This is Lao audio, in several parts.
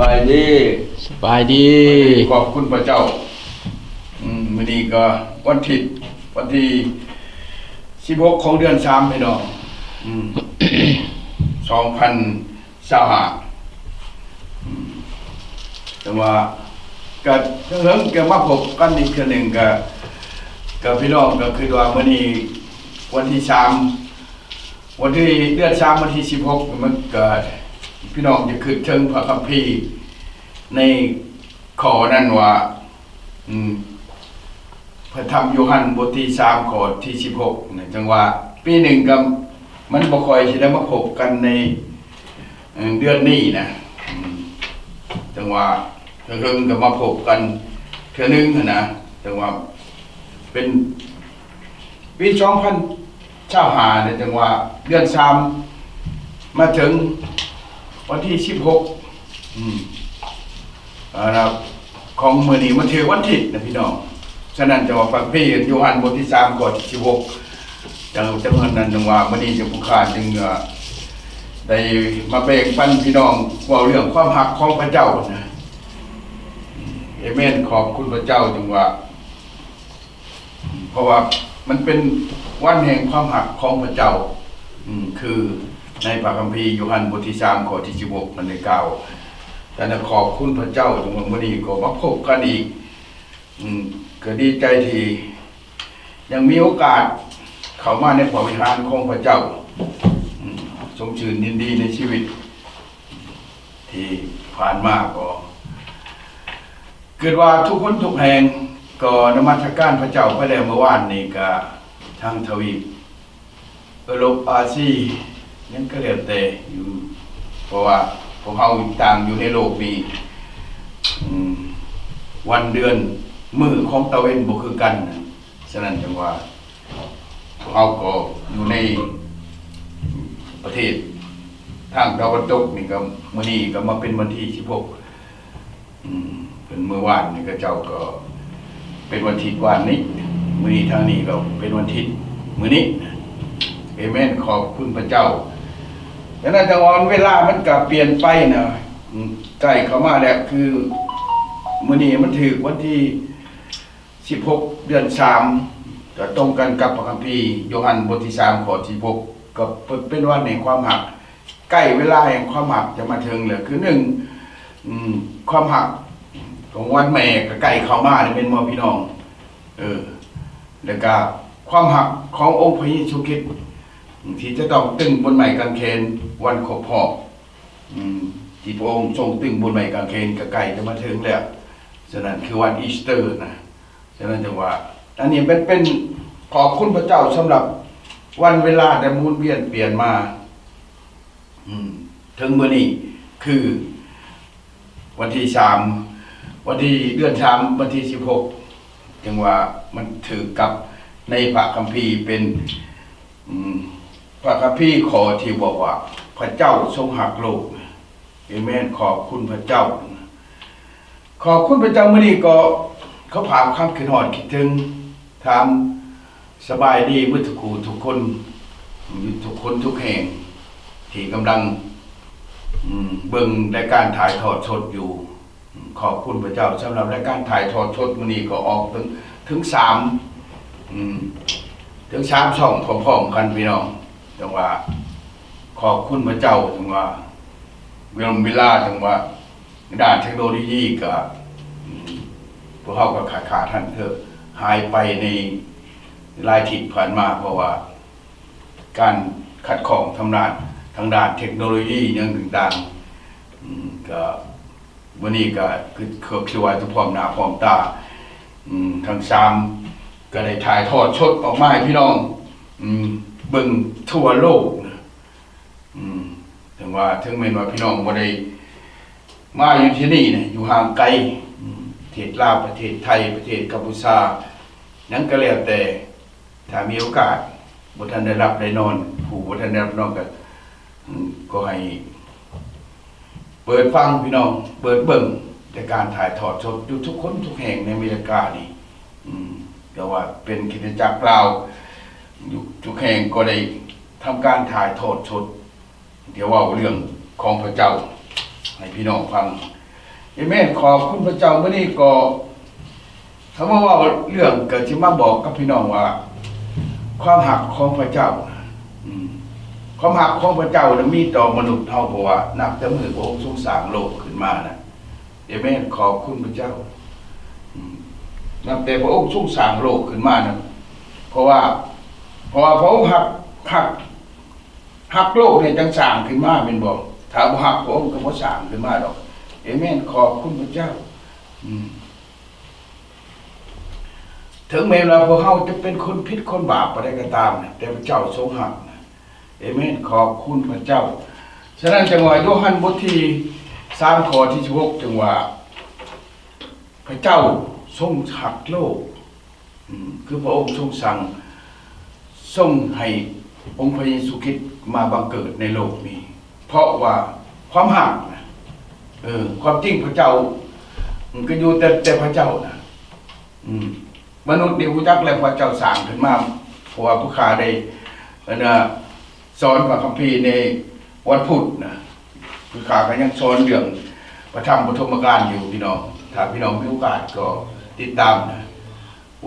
ສະບາຍດີ ສະບາຍດີ ຂອບຄຸນພະເຈົ້າ. ອືມ ມື້ນີ້ກໍວັນທິດ ວັນທີສິບຫົກຂອງເດືອນສາມ ພີ່ນ້ອງ ອືມ ສອງພັນຊາວຫ້າ ອືມ ແຕ່ວ່າກໍເຖິງຈະມາພົບກັນອີກເທື່ອໜຶ່ງ ກໍ ກໍພີ່ນ້ອງກໍຄິດວ່າມື້ນີ້ວັນທີສາມ ວັນທີ ເດືອນສາມ ວັນທີສິບຫົກ ມັນກໍ ພີ່ນ້ອງຈະຄິດເຖິງພະຄຳພີໃນຂໍ້ນັ້ນວ່າ ອືມ ພະທຳໂຢຮັນບົດທີສາມ ຂໍ້ທີສິບຫົກນະ ຈັ່ງວ່າປີໜຶ່ງກໍມັນບໍ່ຄ່ອຍຊິໄດ້ມາພົບກັນໃນ ເອີ ເດືອນນີ້ນະ ອືມ ຈັ່ງວ່າເຖິງກໍມາພົບກັນເທື່ອໜຶ່ງຫັ້ນນະ ຈັ່ງວ່າເປັນ ປີສອງພັນຊາວຫ້ານີ້ ຈັ່ງວ່າເດືອນສາມ ມາເຖິງວັນທີສິບຫົກ ອືມ ຂອງມື້ນີ້ມັນຖືກວັນທິດນະພີ່ນ້ອງ. ສະນັ້ນ ຈັ່ງວ່າພະຄຳພີໂຢຮັນບົດທີສາມ ຂໍ້ທີສິບຫົກ ຈັ່ງ ຈັ່ງນັ້ນ ຈັ່ງວ່າມື້ນີ້ຈັ່ງຜູ້ຂ້າຈຶ່ງ ເອີ ໄດ້ມາແບ່ງປັນພີ່ນ້ອງເວົ້າເລື່ອງຄວາມຮັກຂອງພະເຈົ້ານະ. ເອເມນ ຂອບຄຸນພະເຈົ້າ ຈຶ່ງວ່າ ເພາະວ່າມັນເປັນວັນແຫ່ງຄວາມຮັກຂອງພະເຈົ້າ ອືມ ຄືໃນພະຄຳພີໂຢຮັນບົດທີສາມ ຂໍ້ທີສິບຫົກ ມັນໄດ້ກ່າວ ແຕ່ນະ ຂອບຄຸນພະເຈົ້າ ຈຶ່ງວ່າມື້ນີ້ກໍມາພົບກັນອີກ ອືມ ກໍດີໃຈທີ່ຍັງມີໂອກາດເຂົ້າມາໃນພະວິຫານຂອງພະເຈົ້າ ອືມ ຊົມຊື່ນຍິນດີໃນຊີວິດ ທີ່ຜ່ານມາກໍຄິດວ່າທຸກຄົນທຸກແຫ່ງກໍນະມັດສະການພະເຈົ້າໄປແລ້ວ. ເມື່ອວານນີ້ກະທາງທະວີບເອີຣົບ ອາຊີ ຫຍັງກໍແລ້ວແຕ່ຢູ່ ເພາະວ່າພວກເຮົາຕ່າງຢູ່ໃນໂລກນີ້ ອືມ ວັນເດືອນມື້ຂອງຕາເວັນບໍ່ຄືກັນ. ສະນັ້ນຈັ່ງວ່າ ພວກເຮົາກໍຢູ່ໃນປະເທດທາງຕາເວັນຕົກນີ້ກໍ ມື້ນີ້ກໍມາເປັນວັນທີສິບຫົກ ອືມ ເປັນມື້ວານນີ້ ເຂົາເຈົ້າກໍເປັນວັນທິດວານນີ້ ມື້ນີ້ທາງນີ້ກໍເປັນວັນທິດມື້ນີ້. ເອເມນ ຂອບຄຸນພະເຈົ້າ. ສະນັ້ນຈັ່ງວ່າເວລາມັນກໍປ່ຽນໄປນະ ອືມ ໃກ້ເຂົ້າມາແລ້ວ ຄືມື້ນີ້ມັນຖືກວັນທີ ສິບຫົກ ເດືອນສາມ ກໍຕົງກັນກັບພະຄຳພີໂຢຮັນບົດທີສາມ ຂໍ້ທີຫົກ ກໍເປັນ ເປັນວັນແຫ່ງຄວາມຮັກ ໃກ້ເວລາແຫ່ງຄວາມຮັກຈະມາເຖິງແລ້ວ. ຄືໜຶ່ງ ອືມ ຄວາມຮັກຂອງວັນແມ່ກໍໃກ້ເຂົ້າມາແລ້ວ ແມ່ນບໍ່ພີ່ນ້ອງ? ເອີ ແລ້ວກໍຄວາມຮັກຂອງອົງພະເຢຊູຄຣິດ ທີ່ຈະຕ້ອງຕຶງບົນໄມ້ກາງເຂນ ວັນຄົບຮອບ ອືມ ທີ່ພະອົງຊົງຕຶງບົນໄມ້ກາງເຂນກໍໃກ້ຈະມາເຖິງແລ້ວ. ສະນັ້ນຄືວັນອີສເຕີນະ. ສະນັ້ນຈັ່ງວ່າ ອັນນີ້ເປັນ ເປັນ ຂອບຄຸນພະເຈົ້າສຳລັບວັນເວລາໄດ້ໝູນວຽນປ່ຽນມາ ອືມ ເຖິງມື້ນີ້ຄືວັນທີສາມ ວັນທີ ເດືອນສາມ ວັນທີສິບຫົກ ຈັ່ງວ່າມັນຖືກກັບໃນພະຄຳພີເປັນ ອືມ ພະຄຳພີຂໍ້ທີ່ບອກວ່າ ພະເຈົ້າຊົງຮັກໂລກ. ເອເມນ ຂອບຄຸນພະເຈົ້າ ຂອບຄຸນພະເຈົ້າ. ມື້ນີ້ກໍຂໍຝາກຄວາມຄິດຮອດຄິດເຖິງ ຖາມສະບາຍດີໝົດທຸກຜູ້ທຸກຄົນ ທຸກຄົນທຸກແຫ່ງທີ່ກຳລັງ ອືມ ເບິ່ງລາຍການຖ່າຍທອດສົດຢູ່. ຂອບຄຸນພະເຈົ້າສຳລັບລາຍການຖ່າຍທອດສົດມື້ນີ້ ກໍອອກເຖິງ ເຖິງສາມ ອືມ ເຖິງສາມຊ່ອງພ້ອມໆກັນພີ່ນ້ອງ. ຈັ່ງວ່າຂອບຄຸນພະເຈົ້າ ຈັ່ງວ່າເວລາ ຈັ່ງວ່າດ້ານເທັກໂນໂລຢີກໍ ອືມ ພວກເຮົາກໍຂາດຂາດຫັນເທີ ຫາຍໄປໃນຫຼາຍທິດຜ່ານມາ ເພາະວ່າ ການຂັດຂ້ອງທາງດ້ານ ທາງດ້ານເທັກໂນໂລຢີຫຍັງຕ່າງໆ ອືມ ກໍມື້ນີ້ກໍຄື ຄື ຄືວ່າຈະພ້ອມໜ້າພ້ອມຕາ ອືມ ທັງສາມກໍໄດ້ຖ່າຍທອດສົດອອກມາໃຫ້ພີ່ນ້ອງ ອືມ ເບິ່ງທົ່ວໂລກນະ ອືມ ເຖິງວ່າ ເຖິງແມ່ນວ່າພີ່ນ້ອງບໍ່ໄດ້ມາຢູ່ທີ່ນີ້ນະ ຢູ່ຫ່າງໄກ ອືມ ປະເທດລາວ ປະເທດໄທ ປະເທດກຳປູຊາ ຫຍັງກໍແລ້ວແຕ່ ຖ້າມີໂອກາດ ບໍ່ທັນໄດ້ຫຼັບໄດ້ນອນ ຜູ້ບໍ່ທັນໄດ້ຫຼັບນອນກໍ ອືມ ກໍໃຫ້ເປີດຟັງພີ່ນ້ອງ ເປີດເບິ່ງ ແຕ່ການຖ່າຍທອດສົດຢູ່ທຸກຄົນທຸກແຫ່ງໃນອາເມລິການີ້ ອືມ ແຕ່ວ່າເປັນຄຣິສຕະຈັກລາວ ຢູ່ທຸກແຫ່ງກໍໄດ້ທຳການຖ່າຍທອດສົດ ດຽວເວົ້າເລື່ອງຂອງພະເຈົ້າໃຫ້ພີ່ນ້ອງຟັງ. ເອເມນ. ຂອບຄຸນພະເຈົ້າ. ມື້ນີ້ກໍ ຖ້າມາເວົ້າເລື່ອງ ກໍຊິມາບອກກັບພີ່ນ້ອງວ່າ ຄວາມຮັກຂອງພະເຈົ້າ ອືມ ຄວາມຮັກຂອງພະເຈົ້ານະມີຕໍ່ມະນຸດເຮົາ, ເພາະວ່ານັບແຕ່ມື້ພະອົງຊົງສ້າງໂລກຂຶ້ນມານະ. ເອເມນ. ຂອບຄຸນພະເຈົ້າ. ອືມ ນັບແຕ່ພະອົງຊົງສ້າງໂລກຂຶ້ນມານະ ເພາະວ່າ ເພາະວ່າພະອົງຮັກ ຮັກ ຮັກໂລກນີ້ຈັ່ງສ້າງຂຶ້ນມາແມ່ນບໍ່? ຖ້າບໍ່ຮັກພະອົງກໍບໍ່ສ້າງຂຶ້ນມາດອກ. ເອເມນ. ຂອບຄຸນພະເຈົ້າ. ອືມ ເຖິງແມ່ນວ່າພວກເຮົາຈະເປັນຄົນຜິດຄົນບາບປານໃດກໍຕາມນະ ແຕ່ພະເຈົ້າຊົງຮັກນະ. ເອເມນ. ຂອບຄຸນພະເຈົ້າ. ສະນັ້ນຈຶ່ງວ່າ ໂຍຮັນບົດທີສາມ ຂໍ້ທີສິບຫົກ ຈຶ່ງວ່າ ພະເຈົ້າຊົງຮັກໂລກ ອືມ ຄືພະອົງຊົງສັ່ງ ຊົງໃຫ້ອົງພະເຢຊູຄຣິດມາບັງເກີດໃນໂລກນີ້ ເພາະວ່າຄວາມຮັກນະ. ເອີ ຄວາມຈິງພະເຈົ້າ ມັນກໍຢູ່ແຕ່ ແຕ່ພະເຈົ້ານະ. ອືມ ມະນຸດນີ້ຮູ້ຈັກແລ້ວ ພະເຈົ້າສ້າງຂຶ້ນມາ ເພາະວ່າຜູ້ຂ້າໄດ້ ອັນນ່າ ສອນພະຄຳພີໃນວັນພຸດນະ. ຄືຂ້າກໍຍັງສອນເລື່ອງພະທຳປະຖົມມະການຢູ່ພີ່ນ້ອງ. ຖ້າພີ່ນ້ອງມີໂອກາດກໍຕິດຕາມນະ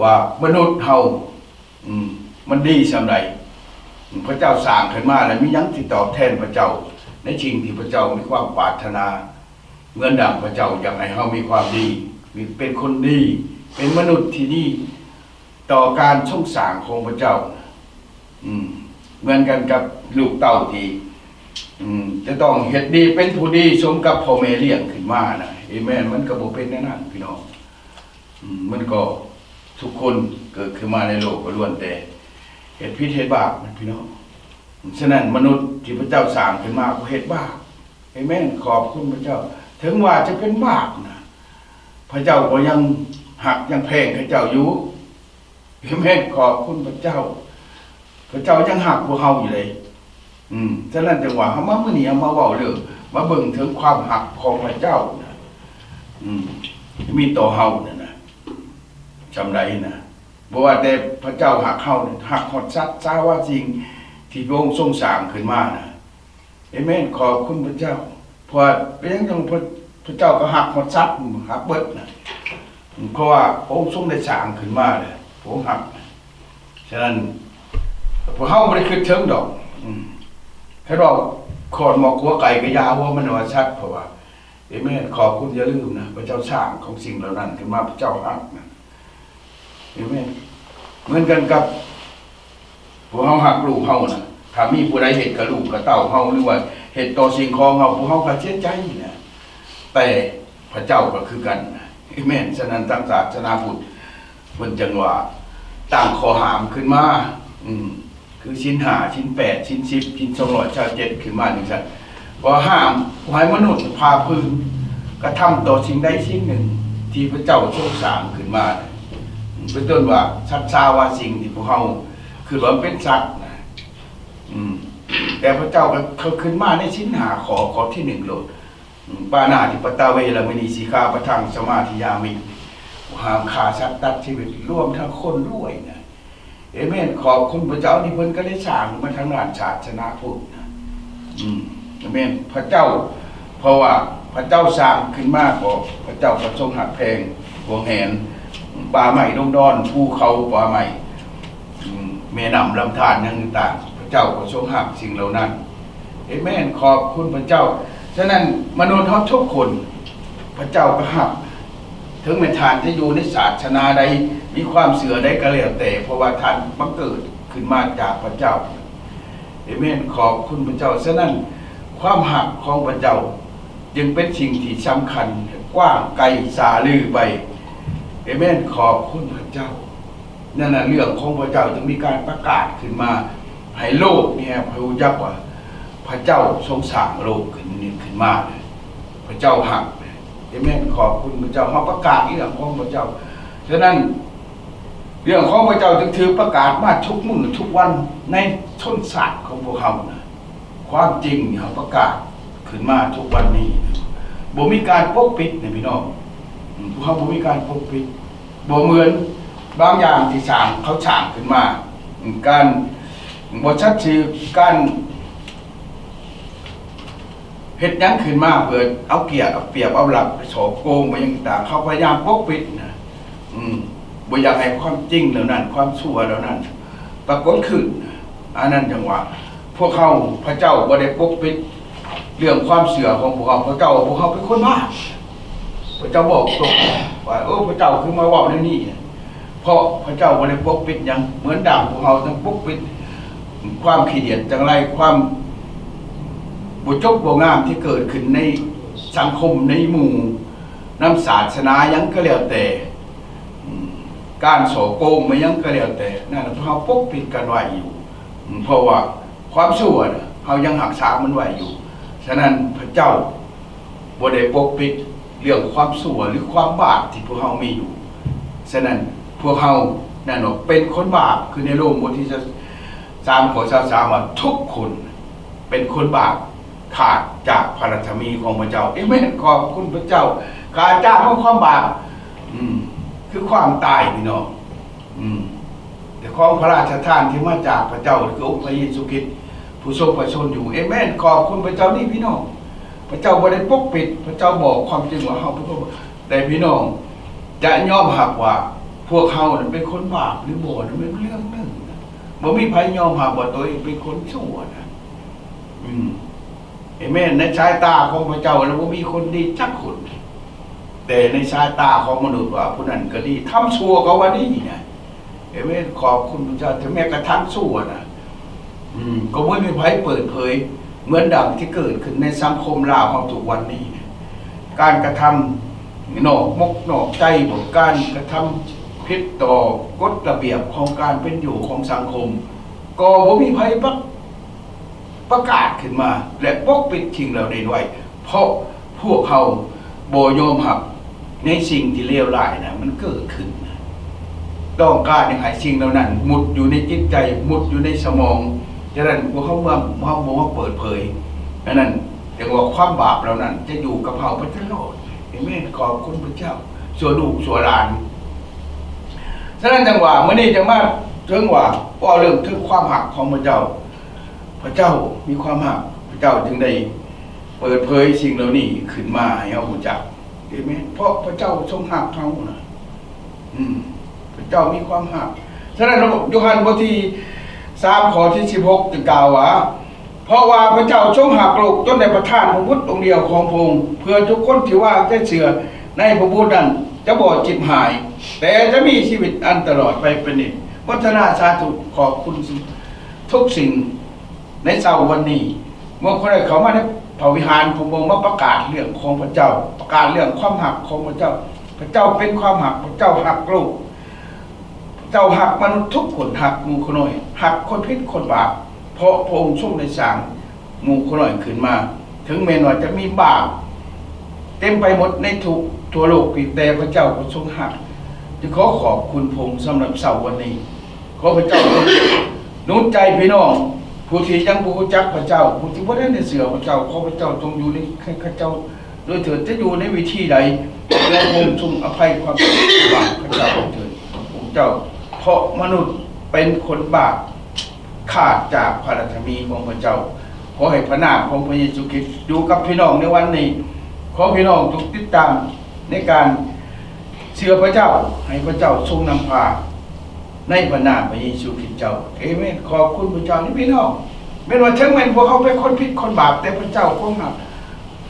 ວ່າມະນຸດເຮົາ ອືມ ມັນດີສ່ຳໃດ. ພະເຈົ້າສ້າງຂຶ້ນມາແລ້ວ ມີຫຍັງທີ່ຕອບແທນພະເຈົ້າ ໃນສິ່ງທີ່ພະເຈົ້າມີຄວາມປາດຖະໜາ? ເໝືອນດັ່ງພະເຈົ້າຢາກໃຫ້ເຮົາມີຄວາມດີ, ມີ ເປັນຄົນດີ, ເປັນມະນຸດທີ່ດີຕໍ່ການຊົງສ້າງຂອງພະເຈົ້າ. ອືມ ເໝືອນກັນກັບລູກເຕົ້າທີ່ ອືມ ຈະຕ້ອງເຮັດດີ ເປັນຜູ້ດີສົມກັບພໍ່ແມ່ລ້ຽງຂຶ້ນມານະ. ເອເມນ. ມັນກໍບໍ່ເປັນແນວນັ້ນ ພີ່ນ້ອງ. ອືມ ມັນກໍ ທຸກຄົນເກີດຂຶ້ນມາໃນໂລກກໍລ້ວນແຕ່ເຮັດຜິດເຮັດບາບນະ ພີ່ນ້ອງ. ສະນັ້ນ ມະນຸດທີ່ພະເຈົ້າສ້າງຂຶ້ນມາກໍເຮັດບາບ. ເອເມນ. ຂອບຄຸນພະເຈົ້າ. ເຖິງວ່າຈະເປັນບາບນະ ພະເຈົ້າກໍຍັງຮັກຍັງແພງເຂົາເຈົ້າຢູ່. ເອເມນ. ຂອບຄຸນພະເຈົ້າ. ພະເຈົ້າຍັງຮັກພວກເຮົາຢູ່ເດ້. ອືມ ສະນັ້ນຈຶ່ງວ່າເຮົາມາມື້ນີ້ ເຮົາມາເວົ້າເລື່ອງ ມາເບິ່ງເຖິງຄວາມຮັກຂອງພະເຈົ້ານະ ອືມ ມີຕໍ່ເຮົານັ້ນນະ ສ່ຳໃດນະ. ບໍ່ວ່າແຕ່ພະເຈົ້າຮັກເຮົາ ຮັກຮອດສັດສາວາສິ່ງທີ່ພະອົງຊົງສ້າງຂຶ້ນມານະ. ເອເມນ. ຂອບຄຸນພະເຈົ້າ. ເພາະວ່າເປັນຫຍັງຈັ່ງ ພະ ພະເຈົ້າກໍຮັກຮອດສັດ ຮັກເບິດນະ. ເພາະວ່າພະອົງຊົງໄດ້ສ້າງຂຶ້ນມາແລ້ວ ພະອົງຮັກ. ສະນັ້ນ ພວກເຮົາບໍ່ໄດ້ຄິດເຖິງດອກ. ອືມ ຄັນວ່າຂອດໝອກຫົວໄກ່ກໍຢ່າຫົວມັນວ່າສັດ ເພາະວ່າ ເອເມນ. ຂອບຄຸນ. ຢ່າລືມນະ ພະເຈົ້າສ້າງຂອງສິ່ງເຫຼົ່ານັ້ນຂຶ້ນມາ ພະເຈົ້າຮັກນະ. ເອເມນ. ເໝືອນກັນກັບ ພວກເຮົາຮັກລູກເຮົານະ ຖ້າມີຜູ້ໃດເຮັດກັບລູກກັບເຕົ້າເຮົາ ຫຼືວ່າເຮັດຕໍ່ສິ່ງຂອງເຮົາ ພວກເຮົາກໍເສຍໃຈນະ ແຕ່ພະເຈົ້າກໍຄືກັນນະ. ເອເມນ. ສະນັ້ນ ທາງສາສະໜາພຸດເພິ່ນຈັ່ງວ່າຕັ້ງຂໍ້ຫ້າມຂຶ້ນມາ ອືມ ຄືສິນຫ້າ ສິນແປດ ສິນສິບ ສິນສອງຮ້ອຍຊາວເຈັດ ຂຶ້ນມາຈັ່ງຊັ້ນ ກໍຫ້າມບໍ່ໃຫ້ມະນຸດພາເພີນກະທຳຕໍ່ສິ່ງໃດສິ່ງໜຶ່ງທີ່ພະເຈົ້າຊົງສ້າງຂຶ້ນມາ ເປັນຕົ້ນວ່າ ສັດສາວາສິ່ງທີ່ພວກເຮົາ ຄືວ່າມັນເປັນສັດນະ. ອືມ ແຕ່ພະເຈົ້າກໍ ເຂົາຂຶ້ນມາໃນສິນຫ້າຂໍ້ ຂໍ້ທີໜຶ່ງໂລດ ປານາຕິປະຕາເວລະມະນີ ສິກຂາປະທັງ ສະມາທິຍາມິ ຫ້າມຂ້າສັດຕັດຊີວິດ ລວມທັງຄົນດ້ວຍນະ. ເອເມນ. ຂອບຄຸນພະເຈົ້າ ນີ້ເພິ່ນກໍໄດ້ສ້າງມາທາງດ້ານສາສະໜາພຸດນະ. ອືມ ເອເມນ. ພະເຈົ້າ ເພາະວ່າພະເຈົ້າສ້າງຂຶ້ນມາ ກໍພະເຈົ້າກໍຊົງຮັກແພງຫວງແຫນ ປ່າໄມ້ດົງດອນ ພູເຂົາ ປ່າໄມ້ ອືມ ແມ່ນ້ຳລຳທານຫຍັງຕ່າງໆ ພະເຈົ້າກໍຊົງຮັກສິ່ງເຫຼົ່ານັ້ນ. ເອເມນ. ຂອບຄຸນພະເຈົ້າ. ສະນັ້ນ ມະນຸດເຮົາທຸກຄົນ ພະເຈົ້າກໍຮັກ ເຖິງແມ່ນທ່ານຈະຢູ່ໃນສາສະໜາໃດ ມີຄວາມເຊື່ອໃດກໍແລ້ວແຕ່ ເພາະວ່າທ່ານບັງເກີດຂຶ້ນມາຈາກພະເຈົ້າ. ເອເມນ. ຂອບຄຸນພະເຈົ້າ. ສະນັ້ນ ຄວາມຮັກຂອງພະເຈົ້າຈຶ່ງເປັນສິ່ງທີ່ສຳຄັນ ກວ້າງໄກສາລືໄປ. ເອເມນ. ຂອບຄຸນພະເຈົ້າ. ນັ້ນນະ ເລື່ອງຂອງພະເຈົ້າຈຶ່ງມີການປະກາດຂຶ້ນມາ ໃຫ້ໂລກນີ້ຮູ້ຈັກວ່າ ພະເຈົ້າຊົງສ້າງໂລກຂຶ້ນນີ້ຂຶ້ນມາ. ພະເຈົ້າຮັກ. ເອເມນ. ຂອບຄຸນພະເຈົ້າ. ເຮົາປະກາດເລື່ອງຂອງພະເຈົ້າ. ສະນັ້ນ ເລື່ອງຂອງພະເຈົ້າຈຶ່ງຖືກປະກາດມາທຸກມື້ທຸກວັນໃນຊົນຊາດຂອງພວກເຮົານະ. ຄວາມຈິງເຮົາປະກາດຂຶ້ນມາທຸກວັນນີ້ ບໍ່ມີການປົກປິດນະພີ່ນ້ອງ. ອືມ ພວກເຮົາບໍ່ມີການປົກປິດ. ບໍ່ເໝືອນບາງຢ່າງທີ່ສ້າງ ເຂົາສ້າງຂຶ້ນມາ ການບໍ່ສັດຊື່ ການ ເຮັດຫຍັງຂຶ້ນມາເພື່ອເອົາກຽດເອົາປຽບ ເອົາລັດ ໄປສໍ້ໂກງ ໄປຫຍັງຕ່າງໆ ເຂົາພະຍາຍາມປົກປິດນະ ອືມ ບໍ່ຢາກໃຫ້ຄວາມຈິງເຫຼົ່ານັ້ນ ຄວາມຊົ່ວເຫຼົ່ານັ້ນປາກົດຂຶ້ນ. ອັນນັ້ນຈັ່ງວ່າ ພວກເຮົາ ພະເຈົ້າບໍ່ໄດ້ປົກປິດເລື່ອງຄວາມເຊື່ອຂອງພວກເຮົາ. ພະເຈົ້າວ່າພວກເຮົາເປັນຄົນບາບ. ພະເຈົ້າບອກຕົງວ່າ ໂອ້ ພະເຈົ້າຄືມາເວົ້າແນວນີ້? ເພາະພະເຈົ້າບໍ່ໄດ້ປົກປິດຫຍັງ ເໝືອນດັ່ງພວກເຮົາຍັງປົກປິດຄວາມຂີ້ດຽດຈັງໄລ ຄວາມບໍ່ຈົບບໍ່ງາມທີ່ເກີດຂຶ້ນໃນສັງຄົມ ໃນໝູ່ ນຳສາສະໜາຫຍັງກໍແລ້ວແຕ່ ອືມ ການສໍ້ໂກງມາຫຍັງກໍແລ້ວແຕ່ ນັ້ນພວກເຮົາປົກປິດກັນໄວ້ຢູ່ ອືມ ເພາະວ່າຄວາມຊົ່ວນະ ເຮົາຍັງຮັກສາມັນໄວ້ຢູ່. ສະນັ້ນພະເຈົ້າ ບໍ່ໄດ້ປົກປິດເລື່ອງຄວາມຊົ່ວ ຫຼື ຄວາມບາບທີ່ພວກເຮົາມີຢູ່. ສະນັ້ນ ພວກເຮົານັ້ນເນາະ ເປັນຄົນບາບ ຄືໃນໂຣມບົດທີສາມ ຂໍ້ຊາວສາມວ່າ ທຸກຄົນເປັນຄົນບາບ ຂາດຈາກພະລາຊະມີຂອງພະເຈົ້າ. ເອເມນ. ຂອບຄຸນພະເຈົ້າ. ຄ່າຈ້າງຂອງຄວາມບາບ ອືມ ຄືຄວາມຕາຍ ພີ່ນ້ອງ. ອືມ ແຕ່ຂອງພະລາຊະທານທີ່ມາຈາກພະເຈົ້າ ຄືອົງພະເຢຊູຄຣິດ ຜູ້ຊົງພະຊົນຢູ່. ເອເມນ. ຂອບຄຸນພະເຈົ້ານີ້ພີ່ນ້ອງ. ພະເຈົ້າບໍ່ໄດ້ປົກປິດ, ພະເຈົ້າບອກຄວາມຈິງວ່າເຮົາເປັນຄົນ. ແຕ່ພີ່ນ້ອງຈະຍອມຮັບວ່າພວກເຮົານັ້ນເປັນຄົນບາບຫຼືບໍ່ນັ້ນແມ່ນເລື່ອງໜຶ່ງ. ບໍ່ມີໃຜຍອມຮັບວ່າຕົວເອງເປັນຄົນຊົ່ວນະ. ອືມ. ເອເມນ. ໃນສາຍຕາຂອງພະເຈົ້າແລ້ວບໍ່ມີຄົນດີຈັກຄົນ, ແຕ່ໃນສາຍຕາຂອງມະນຸດວ່າຜູ້ນັ້ນກໍດີ, ທຳຊົ່ວກໍວ່າດີນະ. ເອເມນ. ຂອບຄຸນພະເຈົ້າ. ເຖິງແມ້ກະທັງຊົ່ວນະ ອືມ ກໍບໍ່ມີໃຜເປີດເຜີຍ ເໝືອນດັ່ງທີ່ເກີດຂຶ້ນໃນສັງຄົມລາວເຮົາທຸກວັນນີ້ນະ. ການກະທຳນອກມົກນອກໃຈບໍ ການກະທຳຜິດຕໍ່ກົດລະບຽບຂອງການເປັນຢູ່ຂອງສັງຄົມ ກໍບໍ່ມີໃຜປະ ປະກາດຂຶ້ນມາ ແລະ ປົກປິດສິ່ງເຫຼົ່ານີ້ໄວ້, ເພາະພວກເຮົາບໍ່ຍອມຮັບໃນສິ່ງທີ່ເລວຮ້າຍນະ ມັນເກີດຂຶ້ນນະ. ຕ້ອງການໃຫ້ສິ່ງເຫຼົ່ານັ້ນໝຸດຢູ່ໃນຈິດໃຈ, ໝຸດຢູ່ໃນສະໝອງ. ສະນັ້ນ ພວກເຮົາ ເມື່ອເຮົາບໍ່ມາເປີດເຜີຍ ອັນນັ້ນ ແຕ່ວ່າຄວາມບາບເຫຼົ່ານັ້ນຈະຢູ່ກັບເຮົາໄປຕະຫຼອດ. ເອເມນ. ຂອບຄຸນພະເຈົ້າ ຊົ່ວລູກຊົ່ວຫຼານ. ສະນັ້ນ ຈັ່ງວ່າ ມື້ນີ້ຈະມາເຖິງວ່າ ເວົ້າເລື່ອງເຖິງຄວາມຮັກຂອງພະເຈົ້າ. ພະເຈົ້າມີຄວາມຮັກ, ພະເຈົ້າຈຶ່ງໄດ້ເປີດເຜີຍສິ່ງເຫຼົ່ານີ້ຂຶ້ນມາໃຫ້ເຮົາຮູ້ຈັກ. ເອເມນ. ເພາະພະເຈົ້າຊົງຮັກເຮົານະ. ອືມ. ພະເຈົ້າມີຄວາມຮັກ. ສະນັ້ນ ໂຍຮັນບົດທີສາມ ຂໍ້ທີສິບຫົກ ຈຶ່ງກ່າວວ່າ ເພາະວ່າພະເຈົ້າຊົງຮັກໂລກ ຈົນໄດ້ປະທານພະບຸດອົງດຽວຂອງພະອົງ ເພື່ອທຸກຄົນທີ່ວາງໃຈເຊື່ອໃນພະບຸດນັ້ນຈະບໍ່ຈິບຫາຍ, ແຕ່ຈະມີຊີວິດອັນຕະຫຼອດໄປເປັນນິດ. ໂມທະນາສາທຸ. ຂອບຄຸນທຸກສິ່ງໃນເຊົ້າວັນນີ້. ເມື່ອຄົນໃດເຂົ້າມາໃນພະວິຫານຂອງພະອົງ ມາປະກາດເລື່ອງຂອງພະເຈົ້າ, ປະກາດເລື່ອງຄວາມຮັກຂອງພະເຈົ້າ. ພະເຈົ້າເປັນຄວາມຮັກ, ພະເຈົ້າຮັກໂລກ. ເຈົ້າຮັກມະນຸດທຸກຄົນ, ຮັກໝູ່ຂ້ານ້ອຍ, ຮັກຄົນຜິດຄົນບາບ, ເພາະພະອົງຊົງໄດ້ສ້າງໝູ່ຂ້ານ້ອຍຂຶ້ນມາ. ເຖິງແມ່ນວ່າຈະມີບາບເຕັມໄປໝົດໃນທຸກທົ່ວໂລກນີ້, ແຕ່ພະເຈົ້າກໍຊົງຮັກ. ຈຶ່ງຂໍຂອບຄຸນພະອົງສຳລັບເຊົ້າວັນນີ້. ຂໍພະເຈົ້າຈົ່ງໜູນໃຈພີ່ນ້ອງຜູ້ທີ່ຍັງບໍ່ຮູ້ຈັກພະເຈົ້າ, ຜູ້ທີ່ບໍ່ໄດ້ເຊື່ອພະເຈົ້າ, ຂໍພະເຈົ້າຈົ່ງຢູ່ໃນ ໃຫ້ເຂົາເຈົ້າ ໂດຍເຖິງຈະຢູ່ໃນວິທີໃດ, ແລະ ພະອົງຊົງອະໄພຄວາມຜິດບາບເຂົາເຈົ້າເຖິງພະອົງເຈົ້າ, ເພາະມະນຸດເປັນຄົນບາບ, ຂາດຈາກພະລາຊະມີຂອງພະເຈົ້າ. ຂໍໃຫ້ພະນາມຂອງພະເຢຊູຄຣິດຢູ່ກັບພີ່ນ້ອງໃນວັນນີ້. ຂໍພີ່ນ້ອງຈົ່ງຕິດຕາມໃນການເຊື່ອພະເຈົ້າ, ໃຫ້ພະເຈົ້າຊົງນຳພາໃນພະນາມພະເຢຊູຄຣິດເຈົ້າ. ເອເມນ. ຂອບຄຸນພະເຈົ້າ. ນີ້ພີ່ນ້ອງ, ແມ່ນວ່າເຖິງແມ່ນພວກເຮົາເປັນຄົນຜິດຄົນບາບ, ແຕ່ພະເຈົ້າຄົງຮັກ.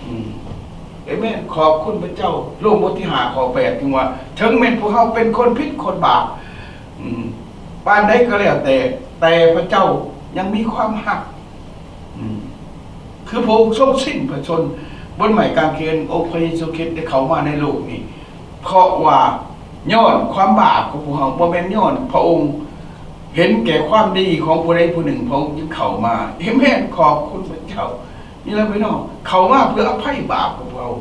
ອືມ. ເອເມນ. ຂອບຄຸນພະເຈົ້າ. ໂລມບົດທີຫ້າ ຂໍ້ແປດ ຈຶ່ງວ່າ ເຖິງແມ່ນພວກເຮົາເປັນຄົນຜິດຄົນບາບ ອືມ ປານໃດກໍແລ້ວແຕ່, ແຕ່ພະເຈົ້າຍັງມີຄວາມຮັກ. ອືມ ຄືພະອົງຊົງສິ້ນພະຊົນບົນໄມ້ກາງເຂນ, ອົງພະເຢຊູຄຣິດໄດ້ເຂົ້າມາໃນໂລກນີ້ ເພາະວ່າຍ້ອນຄວາມບາບຂອງພວກເຮົາ, ບໍ່ແມ່ນຍ້ອນພະອົງເຫັນແກ່ຄວາມດີຂອງຜູ້ໃດຜູ້ໜຶ່ງ, ພະອົງຈຶ່ງເຂົ້າມາ. ເອເມນ. ຂອບຄຸນພະເຈົ້າ. ນີ້ລະພີ່ນ້ອງ, ເຂົ້າມາເພື່ອອະໄພບາບຂອງພວກເຮົາ.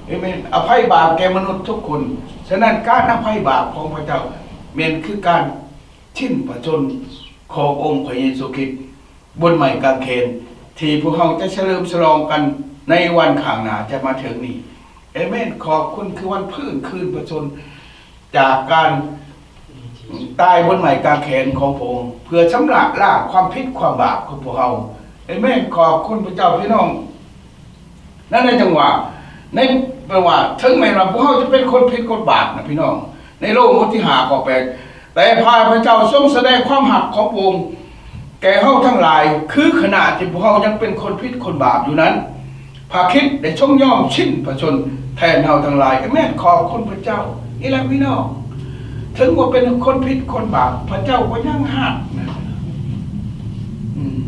ເອເມນ. ອະໄພບາບແກ່ມະນຸດທຸກຄົນ. ສະນັ້ນ ການອະໄພບາບຂອງພະເຈົ້າ ແມ່ນຄືການສິ້ນພະຊົນຂອງອົງພະເຢຊູຄຣິດ ບົນໄມ້ກາງເຂນ ທີ່ພວກເຮົາຈະສະເຫຼີມສະຫຼອງກັນໃນວັນຂ້າງໜ້າຈະມາເຖິງນີ້. ເອເມນ. ຂອບຄຸນ ຄືວັນຟື້ນຄືນພະຊົນຈາກການຕາຍບົນໄມ້ກາງເຂນຂອງພະອົງ ເພື່ອຊຳລະລ້າງຄວາມຜິດຄວາມບາບຂອງພວກເຮົາ. ເອເມນ. ຂອບຄຸນພະເຈົ້າ. ພີ່ນ້ອງ ນັ້ນແຫຼະ ຈັ່ງວ່າ ໃນ ແປວ່າ ເຖິງແມ່ນວ່າພວກເຮົາຈະເປັນຄົນຜິດຄົນບາບນະ ພີ່ນ້ອງ, ໃນໂລມບົດທີຫ້າ ຂໍ້ແປດ ແຕ່ພາຍພະເຈົ້າຊົງສະແດງຄວາມຮັກຂອງພະອົງແກ່ເຮົາທັງຫຼາຍ, ຄືຂະນະທີ່ພວກເຮົາຍັງເປັນຄົນຜິດຄົນບາບຢູ່ນັ້ນ, ພະຄຣິດໄດ້ຊົງຍອມສິ້ນພະຊົນແທນເຮົາທັງຫຼາຍ. ອາເມນ. ຂອບຄຸນພະເຈົ້າ. ນີ້ລະພີ່ນ້ອງ, ເຖິງວ່າເປັນຄົນຜິດຄົນບາບ, ພະເຈົ້າກໍຍັງຮັກນະ. ອືມ.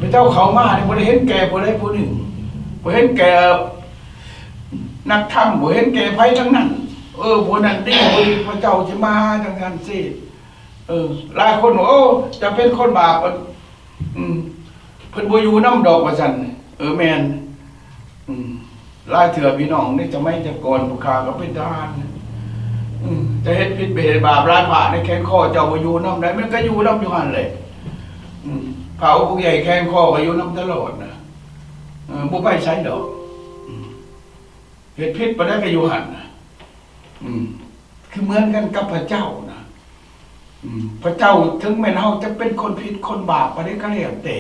ພະເຈົ້າເຂົ້າມານີ້ບໍ່ໄດ້ເຫັນແກ່ຜູ້ໃດຜູ້ໜຶ່ງ, ບໍ່ເຫັນແກ່ນັກທຳ, ບໍ່ເຫັນແກ່ໃຜທັງນັ້ນ. ເອີ ຜູ້ນັ້ນດີ, ຜູ້ນີ້ ພະເຈົ້າຈະມາຈັ່ງຊັ້ນຊີ້. ເອີ ຫຼາຍຄົນ ໂອ້ ຈະເປັນຄົນບາບ, ອືມ ເພິ່ນບໍ່ຢູ່ນຳດອກ ວ່າຊັ້ນ. ເອີ ແມ່ນ. ອືມ ຫຼາຍເທື່ອພີ່ນ້ອງ ໃນສະໄໝແຕ່ກ່ອນ ພວກຂ້າກໍເປັນທະຫານ. ອືມ ຈະເຮັດຜິດໄປເຮັດບາບຫຼາຍພະໃນແຂນຄໍເຈົ້າບໍ່ຢູ່ນຳໃດ, ມັນກໍຢູ່ນຳຢູ່ຫັ້ນແຫຼະ. ອືມ ພະອົງໃຫຍ່ແຂນຄໍກໍຢູ່ນຳຕະຫຼອດນະ. ເອີ ບໍ່ໄປໃສດອກ. ອືມ ເຮັດຜິດປານໃດກໍຢູ່ຫັ້ນນະ. ອືມ ຄືເໝືອນກັນກັບພະເຈົ້ານະ. ອືມ ພະເຈົ້າ ເຖິງແມ່ນເຮົາຈະເປັນຄົນຜິດຄົນບາບປານໃດກໍແລ້ວແຕ່,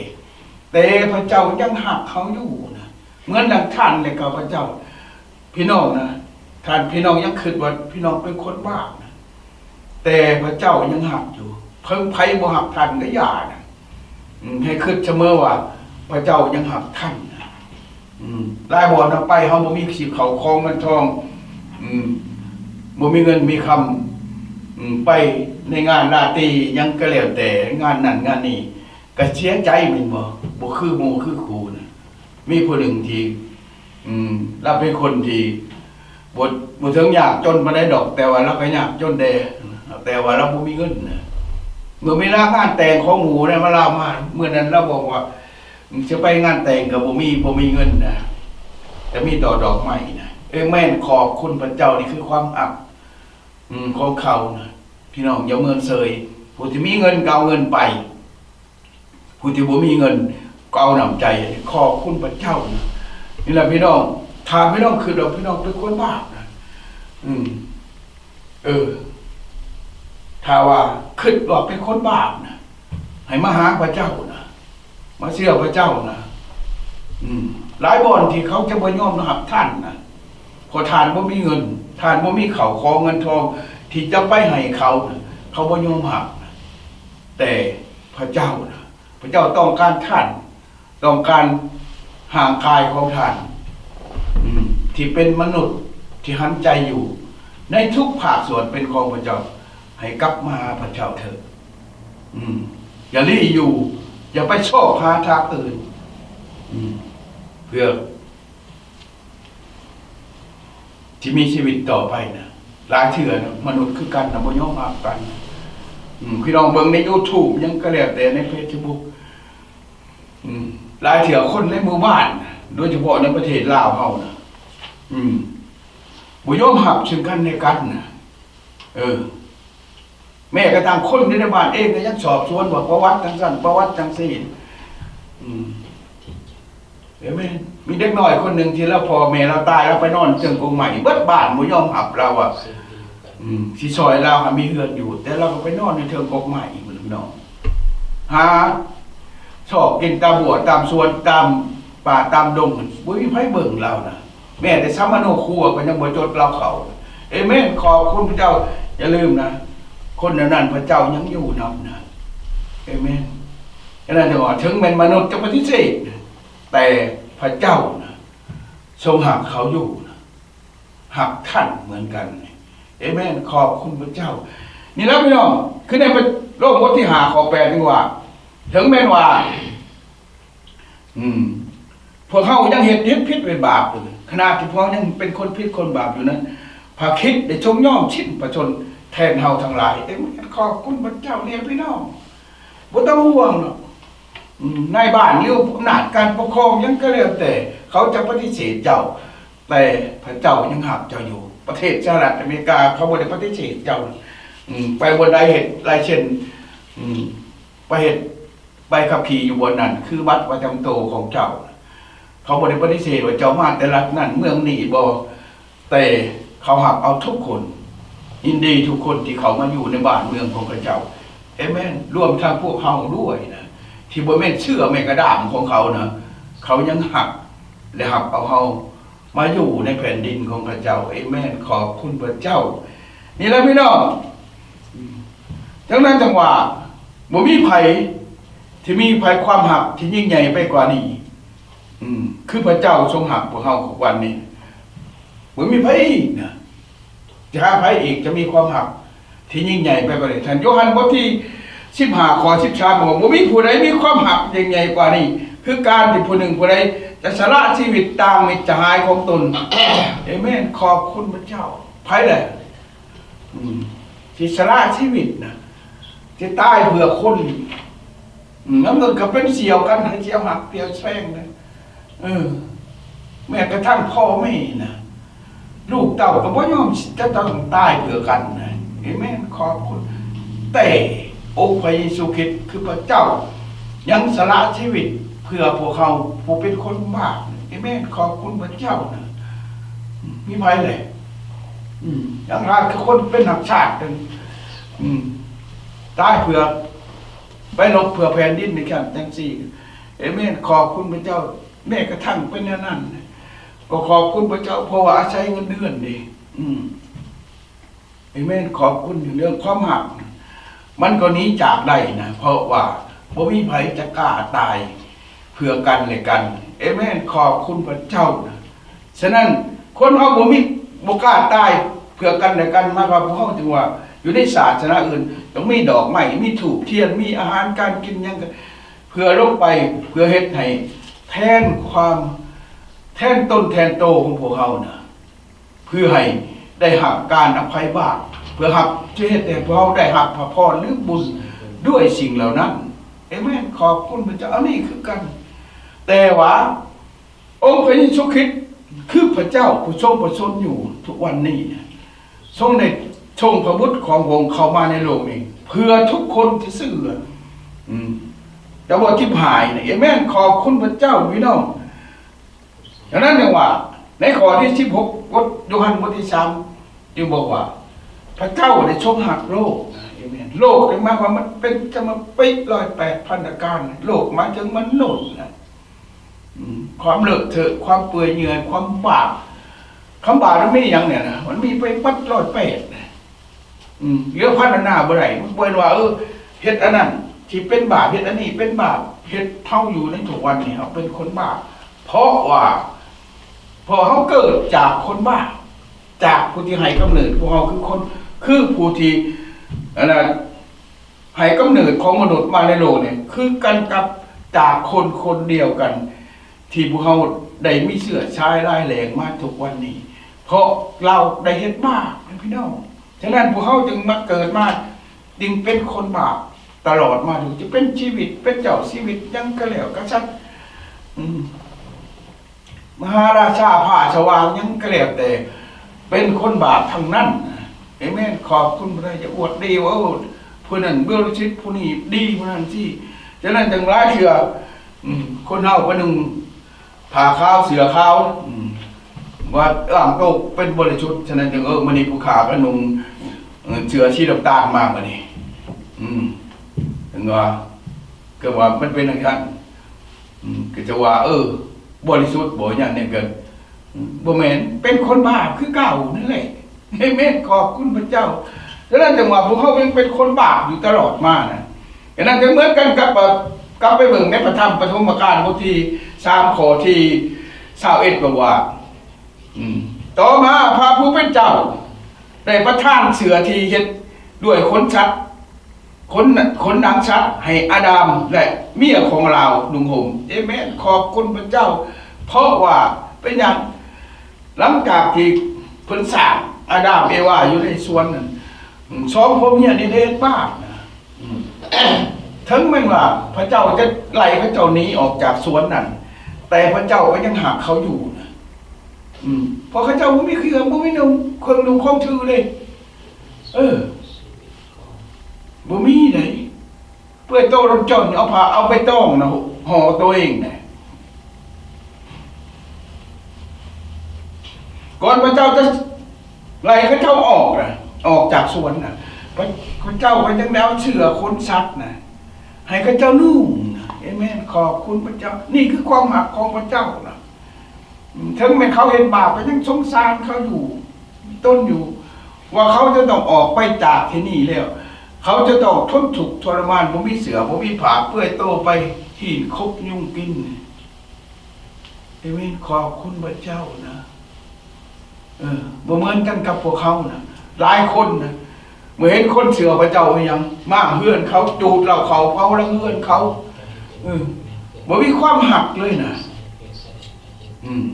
ແຕ່ພະເຈົ້າຍັງຮັກເຮົາຢູ່ນະ. ເໝືອນດັ່ງທ່ານ ແລະ ຂ້າພະເຈົ້າ ພີ່ນ້ອງນະ, ທ່ານ ພີ່ນ້ອງຍັງຄິດວ່າພີ່ນ້ອງເປັນຄົນບາບນະ, ແຕ່ພະເຈົ້າຍັງຮັກຢູ່. ເຖິງໃຜບໍ່ຮັກທ່ານກໍຢ່ານະ. ອືມ ໃຫ້ຄິດສະເໝີວ່າພະເຈົ້າຍັງຮັກທ່ານນະ. ອືມ ຫຼາຍບ່ອນເຮົາໄປ ເຮົາບໍ່ມີຊິເຂົ້າຂອງເງິນທອງ, ອືມ ບໍ່ມີເງິນມີຄຳ, ອືມ ໄປໃນງານລາຕີຫຍັງກໍແລ້ວແຕ່, ງານນັ້ນງານນີ້ ກໍເສຍໃຈແມ່ນບໍ່? ບໍ່ຄືໝູ່ຄືຄູ່ນະ. ມີຜູ້ໜຶ່ງທີ່ ອືມ ລາວເປັນຄົນທີ່ບໍ່ ບໍ່ເຖິງຍາກຈົນປານໃດດອກ, ແຕ່ວ່າລາວກໍຍາກຈົນແດ່, ແຕ່ວ່າລາວບໍ່ມີເງິນນະ. ເມື່ອເວລາງານແຕ່ງຂອງໝູ່ນະ ມາລາວມາ, ມື້ນັ້ນລາວບອກວ່າ ຊິໄປງານແຕ່ງກໍບໍ່ມີ ບໍ່ມີເງິນນະ, ແຕ່ມີຕໍ່ດອກໄມ້ນະ. ເອີ ແມ່ນ, ຂອບຄຸນພະເຈົ້າ, ນີ້ຄືຄວາມຮັກ ອືມ ຂອງເຂົານະ. ພີ່ນ້ອງຢ່າເມີນເສີຍ, ຜູ້ທີ່ມີເງິນກໍເອົາເງິນໄປ, ຜູ້ທີ່ບໍ່ມີເງິນກໍເອົານ້ຳໃຈ. ຂອບຄຸນພະເຈົ້ານະ. ນີ້ລະພີ່ນ້ອງ, ຖ້າພີ່ນ້ອງຄິດວ່າພີ່ນ້ອງເປັນຄົນບາບນະ, ອືມ ເອີ ຖ້າວ່າຄິດວ່າເປັນຄົນບາບນະ, ໃຫ້ມາຫາພະເຈົ້ານະ, ມາເຊື່ອພະເຈົ້ານະ. ອືມ ຫຼາຍບ່ອນທີ່ເຂົາຈະບໍ່ຍອມຮັບທ່ານນະ, ເພາະທ່ານບໍ່ມີເງິນ, ທ່ານບໍ່ມີເຂົ້າຂອງເງິນທອງທີ່ຈະໄປໃຫ້ເຂົານະ, ເຂົາບໍ່ຍອມຮັບນະ. ແຕ່ພະເຈົ້ານະ, ພະເຈົ້າຕ້ອງການທ່ານ, ຕ້ອງການຮ່າງກາຍຂອງທ່ານ, ອືມ ທີ່ເປັນມະນຸດທີ່ຫັນໃຈຢູ່ໃນທຸກພາກສ່ວນເປັນຂອງພະເຈົ້າ, ໃຫ້ກັບມາຫາພະເຈົ້າເຖີດ. ອືມ ຢ່າລີ້ຢູ່, ຢ່າໄປຊອກຫາທາງອື່ນ, ອືມ ເພື່ອ ທີ່ມີຊີວິດຕໍ່ໄປນະ. ຫຼາຍເທື່ອນະ ມະນຸດຄືກັນນະ ບໍ່ຍອມຮັບກັນ. ອືມ ພີ່ນ້ອງເບິ່ງໃນຢູທູບຫຍັງກໍແລ້ວແຕ່ ໃນເຟສບຸກ, ອືມ ຫຼາຍເທື່ອຄົນໃນໝູ່ບ້ານນະ ໂດຍສະເພາະໃນປະເທດລາວເຮົານະ, ອືມ ບໍ່ຍອມຮັບເຊິ່ງກັນແລະກັນນະ. ເອີ ແມ້ກະທັ່ງຄົນຢູ່ໃນບ້ານເອງກໍຍັງສອບສວນວ່າປະຫວັດຈັ່ງຊັ້ນ ປະຫວັດຈັ່ງຊີ້. ອືມ ເອີແມ່ນ. ມີເດັກນ້ອຍຄົນໜຶ່ງທີ່ລາວພໍ່ແມ່ລາວຕາຍ, ລາວໄປນອນເທິງກົກໄມ້, ເບິດບ້ານບໍ່ຍອມຮັບລາວວ່າ ອືມ ຊິຊ່ອຍລາວໃຫ້ມີເຮືອນຢູ່, ແຕ່ລາວກໍໄປນອນຢູ່ເທິງກົກໄມ້ອີກພີ່ນ້ອງ. ຫາຊອກກິນຕາບົວຕາມສວນ ຕາມປ່າຕາມດົງ, ບໍ່ມີໃຜເບິ່ງລາວນະ. ແມ້ແຕ່ສຳມະໂນຄົວກໍຍັງບໍ່ຈົດລາວເຂົ້າ. ເອເມນ. ຂອບຄຸນພະເຈົ້າ. ຢ່າລືມນະ, ຄົນແນວນັ້ນພະເຈົ້າຍັງຢູ່ນຳນະ. ເອເມນ. ອັນນັ້ນຈັ່ງວ່າ ເຖິງແມ່ນມະນຸດຈະປະຕິເສດ, ແຕ່ພະເຈົ້ານະ ຊົງຮັກເຂົາຢູ່ນະ, ຮັກທ່ານເໝືອນກັນ. ເອເມນ. ຂອບຄຸນພະເຈົ້າ. ນີ້ລະພີ່ນ້ອງ, ຄືໃນໂລມບົດທີຫ້າ ຂໍ້ແປດ ຈຶ່ງວ່າ ເຖິງແມ່ນວ່າ ອືມ ພວກເຮົາຍັງເຮັດ ເຮັດຜິດເປັນບາບ, ຂະນະທີ່ພວກເຮົາຍັງເປັນຄົນຜິດຄົນບາບຢູ່ນັ້ນ, ພະຄຣິດໄດ້ຊົງຍອມສິ້ນພະຊົນແທນເຮົາທັງຫຼາຍ. ເອເມນ. ຂອບຄຸນພະເຈົ້າເລີຍພີ່ນ້ອງ, ບໍ່ຕ້ອງຫ່ວງເນາະ. ອືມ ນາຍບ້ານ ຫຼື ອຳນາດການປົກຄອງຫຍັງກໍແລ້ວແຕ່ ເຂົາຈະປະຕິເສດເຈົ້າ, ແຕ່ພະເຈົ້າຍັງຮັກເຈົ້າຢູ່. ປະເທດສະຫະລັດອາເມລິກາ ເຂົາບໍ່ໄດ້ປະຕິເສດເຈົ້າ. ອືມ ໄປບ່ອນໃດ ເຮັດລາຍເຊັນ ອືມ ໄປເຮັດ ໃບຂັບຂີ່ຢູ່ບ່ອນນັ້ນ ຄືບັດປະຈຳໂຕຂອງເຈົ້າ. ເຂົາບໍ່ໄດ້ປະຕິເສດວ່າເຈົ້າມາແຕ່ລັດນັ້ນເມືອງນີ້ບໍ່, ແຕ່ເຂົາຮັບເອົາທຸກຄົນ, ຍິນດີທຸກຄົນທີ່ເຂົ້າມາຢູ່ໃນບ້ານເມືອງຂອງເຂົາເຈົ້າ. ເອເມນ. ລວມທັງພວກເຮົາດ້ວຍນະ, ທີ່ບໍ່ແມ່ນເຊື້ອແມ່ກະດ້າມຂອງເຂົານະ, ເຂົາຍັງຮັກ ແລະ ຮັບເອົາເຮົາມາຢູ່ໃນແຜ່ນດິນຂອງເຂົາເຈົ້າ. ເອເມນ. ຂອບຄຸນພະເຈົ້າ. ນີ້ແຫຼະພີ່ນ້ອງ. ຈັ່ງນັ້ນຈັ່ງວ່າ ບໍ່ມີໃຜທີ່ມີໃຜຄວາມຮັກທີ່ຍິ່ງໃຫຍ່ໄປກວ່ານີ້. ອືມ ຄືພະເຈົ້າຊົງຮັກພວກເຮົາທຸກວັນນີ້. ບໍ່ມີໃຜອີກນະ ຈະຫາໃຜອີກຈະມີຄວາມຮັກທີ່ຍິ່ງໃຫຍ່ໄປກວ່ານີ້. ທ່ານໂຢຮັນບົດທີສິບຫ້າ ຂໍ້ສິບສາມ ບອກວ່າ ບໍ່ມີຜູ້ໃດມີຄວາມຮັກຍິ່ງໃຫຍ່ກວ່ານີ້ ຄືການທີ່ຜູ້ໜຶ່ງຜູ້ໃດຈະສະຫຼະຊີວິດຕາມມິດສະຫາຍຂອງຕົນ. ເອເມນ. ຂອບຄຸນພະເຈົ້າ. ໃຜແຫຼະ ອືມ ທີ່ສະຫຼະຊີວິດນະ ທີ່ຕາຍເພື່ອຄົນ. ອືມ ແລ້ວມັນກໍເປັນສ່ຽວກັນ ໃຫ້ສ່ຽວຮັກສ່ຽວແຊງນະ. ເອີ ແມ້ກະທັ່ງພໍ່ແມ່ນະ ລູກເຕົ້າກໍບໍ່ຍອມ ຈະຕ້ອງຕາຍເພື່ອກັນນະ. ເອເມນ. ຂອບຄຸນ. ແຕ່ອົງພະເຢຊູຄຣິດຄືພະເຈົ້າຍັງສະຫຼະຊີວິດເພື່ອພວກເຮົາຜູ້ເປັນຄົນບາບ. ເອເມນ. ຂອບຄຸນພະເຈົ້ານະ. ມີໃຜແຫຼະ ອືມ ຢ່າງຫຼາຍຄືຄົນເປັນຮັກຊາດນັ້ນ ອືມ ຕາຍເພື່ອ ໄປລົບເພື່ອແຜ່ນດິນໃນຂັ້ນຈັ່ງຊີ້. ເອເມນ. ຂອບຄຸນພະເຈົ້າ. ແມ້ກະທັ່ງເປັນແນວນັ້ນ ກໍຂອບຄຸນພະເຈົ້າ ເພາະວ່າອາໄສເງິນເດືອນເດ. ອືມ ເອເມນ. ຂອບຄຸນ. ເລື່ອງຄວາມຮັກ ມັນກໍໜີຈາກໄດ້ນະ ເພາະວ່າບໍ່ມີໃຜຈະກ້າຕາຍເພື່ອກັນແລະກັນ. ເອເມນ. ຂອບຄຸນພະເຈົ້ານະ. ສະນັ້ນ ຄົນເຮົາບໍ່ມີ ບໍ່ກ້າຕາຍເພື່ອກັນແລະກັນ ໝາຍຄວາມພວກເຮົາຈຶ່ງວ່າ ຢູ່ໃນສາສະໜາອື່ນຕ້ອງມີດອກໄມ້ ມີທູບທຽນ ມີອາຫານການກິນຫຍັງ ເພື່ອລົງໄປ ເພື່ອເຮັດໃຫ້ແທນຄວາມ ແທນຕົນແທນໂຕຂອງພວກເຮົານະ ເພື່ອໃຫ້ໄດ້ຮັບການອະໄພບາບ ເພື່ອຮັບ ຈະເຮັດໃຫ້ພວກເຮົາໄດ້ຮັບພະພອນ ຫຼື ບຸນດ້ວຍສິ່ງເຫຼົ່ານັ້ນ. ເອເມນ. ຂອບຄຸນພະເຈົ້າ. ອັນນີ້ຄືກັນ ແຕ່ວ່າ ອົງພະເຢຊູຄຣິດຄືພະເຈົ້າຜູ້ຊົງພະຊົນຢູ່ທຸກວັນນີ້ນະ ຊົງໄດ້ສົ່ງພະບຸດຂອງພະອົງເຂົ້າມາໃນໂລກນີ້ ເພື່ອທຸກຄົນທີ່ເຊື່ອ ອືມ ຈະບໍ່ທິບຫາຍນະ. ເອເມນ. ຂອບຄຸນພະເຈົ້າພີ່ນ້ອງ. ດັ່ງນັ້ນຈຶ່ງວ່າ ໃນຂໍ້ທີສິບຫົກ ບົດໂຢຮັນບົດທີສາມ ຈຶ່ງບອກວ່າ ພະເຈົ້າໄດ້ຊົງຮັກໂລກນະ. ເອເມນ. ໂລກນີ້ໝາຍຄວາມວ່າມັນເປັນສະມະປິຮ້ອຍແປດພັນທະການ ໂລກໝາຍເຖິງມະນຸດນະ. ອືມ ຄວາມເລີະເທອະ ຄວາມເປື່ອຍເຫຍື່ອຍ ຄວາມບາບ. ຄຳບາບມັນມີຫຍັງແດ່ນະ? ມັນມີໄປໝົດຮ້ອຍແປດນະ. ອືມ ເຫຼືອພັນທະນາບໍ່ໄດ້. ມັນບໍ່ແມ່ນວ່າ ເອີ ເຮັດອັນນັ້ນທີ່ເປັນບາບ ເຮັດອັນນີ້ເປັນບາບ. ເຮັດ ເຮົາຢູ່ໃນທຸກວັນນີ້ ເຮົາເປັນຄົນບາບ ເພາະວ່າ ເພາະເຮົາເກີດຈາກຄົນບາບ ຈາກຜູ້ທີ່ໃຫ້ກຳເນີດພວກເຮົາ ຄືຄົນ ຄືຜູ້ທີ່ ອັນນັ້ນ ໃຫ້ກຳເນີດຂອງມະນຸດມາໃນໂລກນີ້ ຄືກັນກັບຈາກຄົນຄົນດຽວກັນ ທີ່ພວກເຮົາໄດ້ມີເຊື້ອຊາຍຫຼາຍແຫຼງມາທຸກວັນນີ້ ເພາະລາວໄດ້ເຮັດບາບນະພີ່ນ້ອງ. ສະນັ້ນພວກເຮົາຈຶ່ງມາເກີດມາ ຈຶ່ງເປັນຄົນບາບຕະຫຼອດມາ ຫຼື ຈະເປັນຊີວິດ ເປັນເຈົ້າຊີວິດຫຍັງກໍແລ້ວ ກະສັດ ອືມ ມະຫາລາຊາ ພະສະຫວ່າງຫຍັງກໍແລ້ວແຕ່ ເປັນຄົນບາບທັງນັ້ນ. ເອເມນ. ຂອບຄຸນພະເຈົ້າ. ຢ່າອວດດີວ່າ ໂອ້ ຜູ້ນັ້ນບໍລິສຸດ ຜູ້ນີ້ດີ ຜູ້ນັ້ນຊີ້. ສະນັ້ນຈັ່ງຫຼາຍເທື່ອ ອືມ ຄົນເຮົາໄປນຸ່ງຜ້າຂາວເສື້ອຂາວ ອືມ ວ່າອ້າງໂຕເປັນບໍລິສຸດ. ສະນັ້ນຈຶ່ງ ເອີ ມື້ນີ້ຜູ້ຂ້າກໍນຸ່ງ ເອີ ເສື້ອສີນ້ຳຕານມາມື້ນີ້ ອືມ ເຫັນວ່າ ກໍວ່າມັນເປັນຈັ່ງຊັ້ນ ອືມ ກໍຈະວ່າ ເອີ ບໍລິສຸດບໍ່ຫຍັງນີ້ກໍ ອືມ ບໍ່ແມ່ນ ເປັນຄົນບາບຄືເກົ່ານັ້ນແຫຼະ. ເອເມນ. ຂອບຄຸນພະເຈົ້າ. ສະນັ້ນຈຶ່ງວ່າພວກເຮົາຍັງເປັນຄົນບາບຢູ່ຕະຫຼອດມານະ. ສະນັ້ນກໍເໝືອນກັນກັບ ກັບໄປເບິ່ງໃນພະທຳປະຖົມມະການ ບົດທີສາມ ຂໍ້ທີຊາວເອັດ ບອກວ່າ ອືມ ຕໍ່ມາພະຜູ້ເປັນເຈົ້າໄດ້ປະທານເສື້ອທີ່ເຮັດດ້ວຍຂົນສັດ ຂົນ ຂົນໜັງສັດໃຫ້ອາດາມ ແລະ ເມຍຂອງລາວນຸ່ງຫົ່ມ. ເອເມນ. ຂອບຄຸນພະເຈົ້າ. ເພາະວ່າເປັນຫຍັງ? ຫຼັງຈາກທີ່ເພິ່ນສ້າງອາດາມເອວາຢູ່ໃນສວນນັ້ນ ສອງຜົວເມຍນີ້ໄດ້ເຮັດບາບນະ. ເຖິງແມ່ນວ່າພະເຈົ້າຈະໄລ່ເຂົາເຈົ້າໜີອອກຈາກສວນນັ້ນ ແຕ່ພະເຈົ້າກໍຍັງຮັກເຂົາຢູ່ນະ. ອືມ ເພາະເຂົາເຈົ້າບໍ່ມີເຄື່ອງ ບໍ່ມີນຸ່ງ ເຄື່ອງນຸ່ງຂອງຖືເດ້. ເອີ ບໍ່ມີໃດ. ເປື່ອຍໂຕລົນຈົນ ເອົາຜ້າ ເອົາໃບຕອງນະ ຫໍ່ໂຕເອງນະ. ກ່ອນພະເຈົ້າຈະໄລ່ເຂົາເຈົ້າອອກນະ ອອກຈາກສວນນະ ພະ ພະເຈົ້າກໍຍັງໄດ້ເອົາເສື້ອຂົນສັດນະ ໃຫ້ເຂົາເຈົ້ານຸ່ງນະ. ເອເມນ. ຂອບຄຸນພະເຈົ້າ. ນີ້ຄືຄວາມຮັກຂອງພະເຈົ້ານະ. ເຖິງແມ່ນເຂົາເຮັດບາບ ກໍຍັງສົງສານເຂົາຢູ່ ຕົນຢູ່ ວ່າເຂົາຈະຕ້ອງອອກໄປຈາກທີ່ນີ້ແລ້ວ. ເຂົາຈະຕ້ອງທົນທຸກທໍລະມານ, ບໍ່ມີເສື້ອ, ບໍ່ມີຜ້າ, ເປືອຍໂຕໄປ, ຕີນຄົບຍຸງກິນ. ເອເມນ. ຂອບຄຸນພະເຈົ້ານະ. ເອີ ບໍ່ເໝືອນກັນກັບພວກເຮົານະ. ຫຼາຍຄົນນະ ເມື່ອເຫັນຄົນເຊື່ອພະເຈົ້າອີ່ຫຍັງ ມ້າງເຮືອນເຂົາ, ຈູດເຫຼົ້າເຂົາ, ເຜົາຫຼັງເຮືອນເຂົາ. ເອີ ບໍ່ມີຄວາມຮັກເລີຍນະ. ອືມ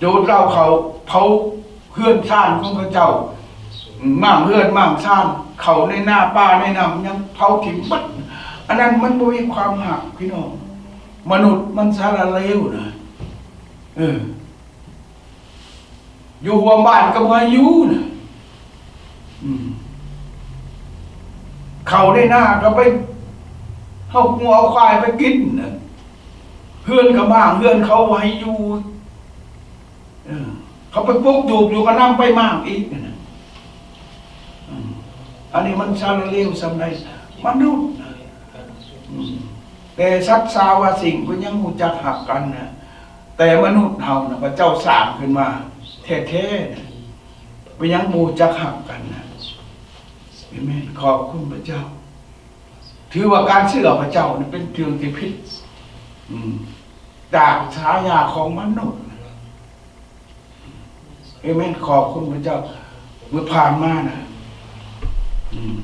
ຈູດເຫຼົ້າເຂົາ, ເຜົາເຮືອນຊານຂອງເຂົາເຈົ້າ, ມ້າງເຮືອນມ້າງຊານ, ເຂົ້າໃນນາປ່າໃນນ້ຳຫຍັງເຜົາຖິ້ມໝົດ. ອັນນັ້ນມັນບໍ່ມີຄວາມຮັກ ພີ່ນ້ອງ. ມະນຸດມັນສາລະເລວນະ. ເອີ ຢູ່ຮ່ວມບ້ານກໍບໍ່ໃຫ້ຢູ່ນະ. ອືມ ເຂົ້າໃນນາກໍໄປ ເອົາງົວເອົາຄວາຍໄປກິນນະ. ເຮືອນກໍມ້າງເຮືອນເຂົາບໍ່ໃຫ້ຢູ່. ເອີ ເຂົາໄປປຸກຕູບຢູ່ກໍນຳໄປມ້າງອີກນະ. ອືມ ອັນນີ້ມັນສາລະເລວສ່ຳໃດ? ມະນຸດນະ. ອືມ ແຕ່ສັດສາວາສິ່ງເພິ່ນຍັງຮູ້ຈັກຮັກກັນນະ. ແຕ່ມະນຸດເຮົານະ ພະເຈົ້າສ້າງຂຶ້ນມາແທ້ໆນະ ເປັນຫຍັງບໍ່ຮູ້ຈັກຮັກກັນນະ? ເອເມນ. ຂອບຄຸນພະເຈົ້າ. ຖືວ່າການເຊື່ອພະເຈົ້ານີ້ເປັນເລື່ອງທີ່ຜິດ ອືມ ຈາກສາຍາຂອງມະນຸດ. ເອເມນ. ຂອບຄຸນພະເຈົ້າ. ເມື່ອຜ່ານມານະ ອືມ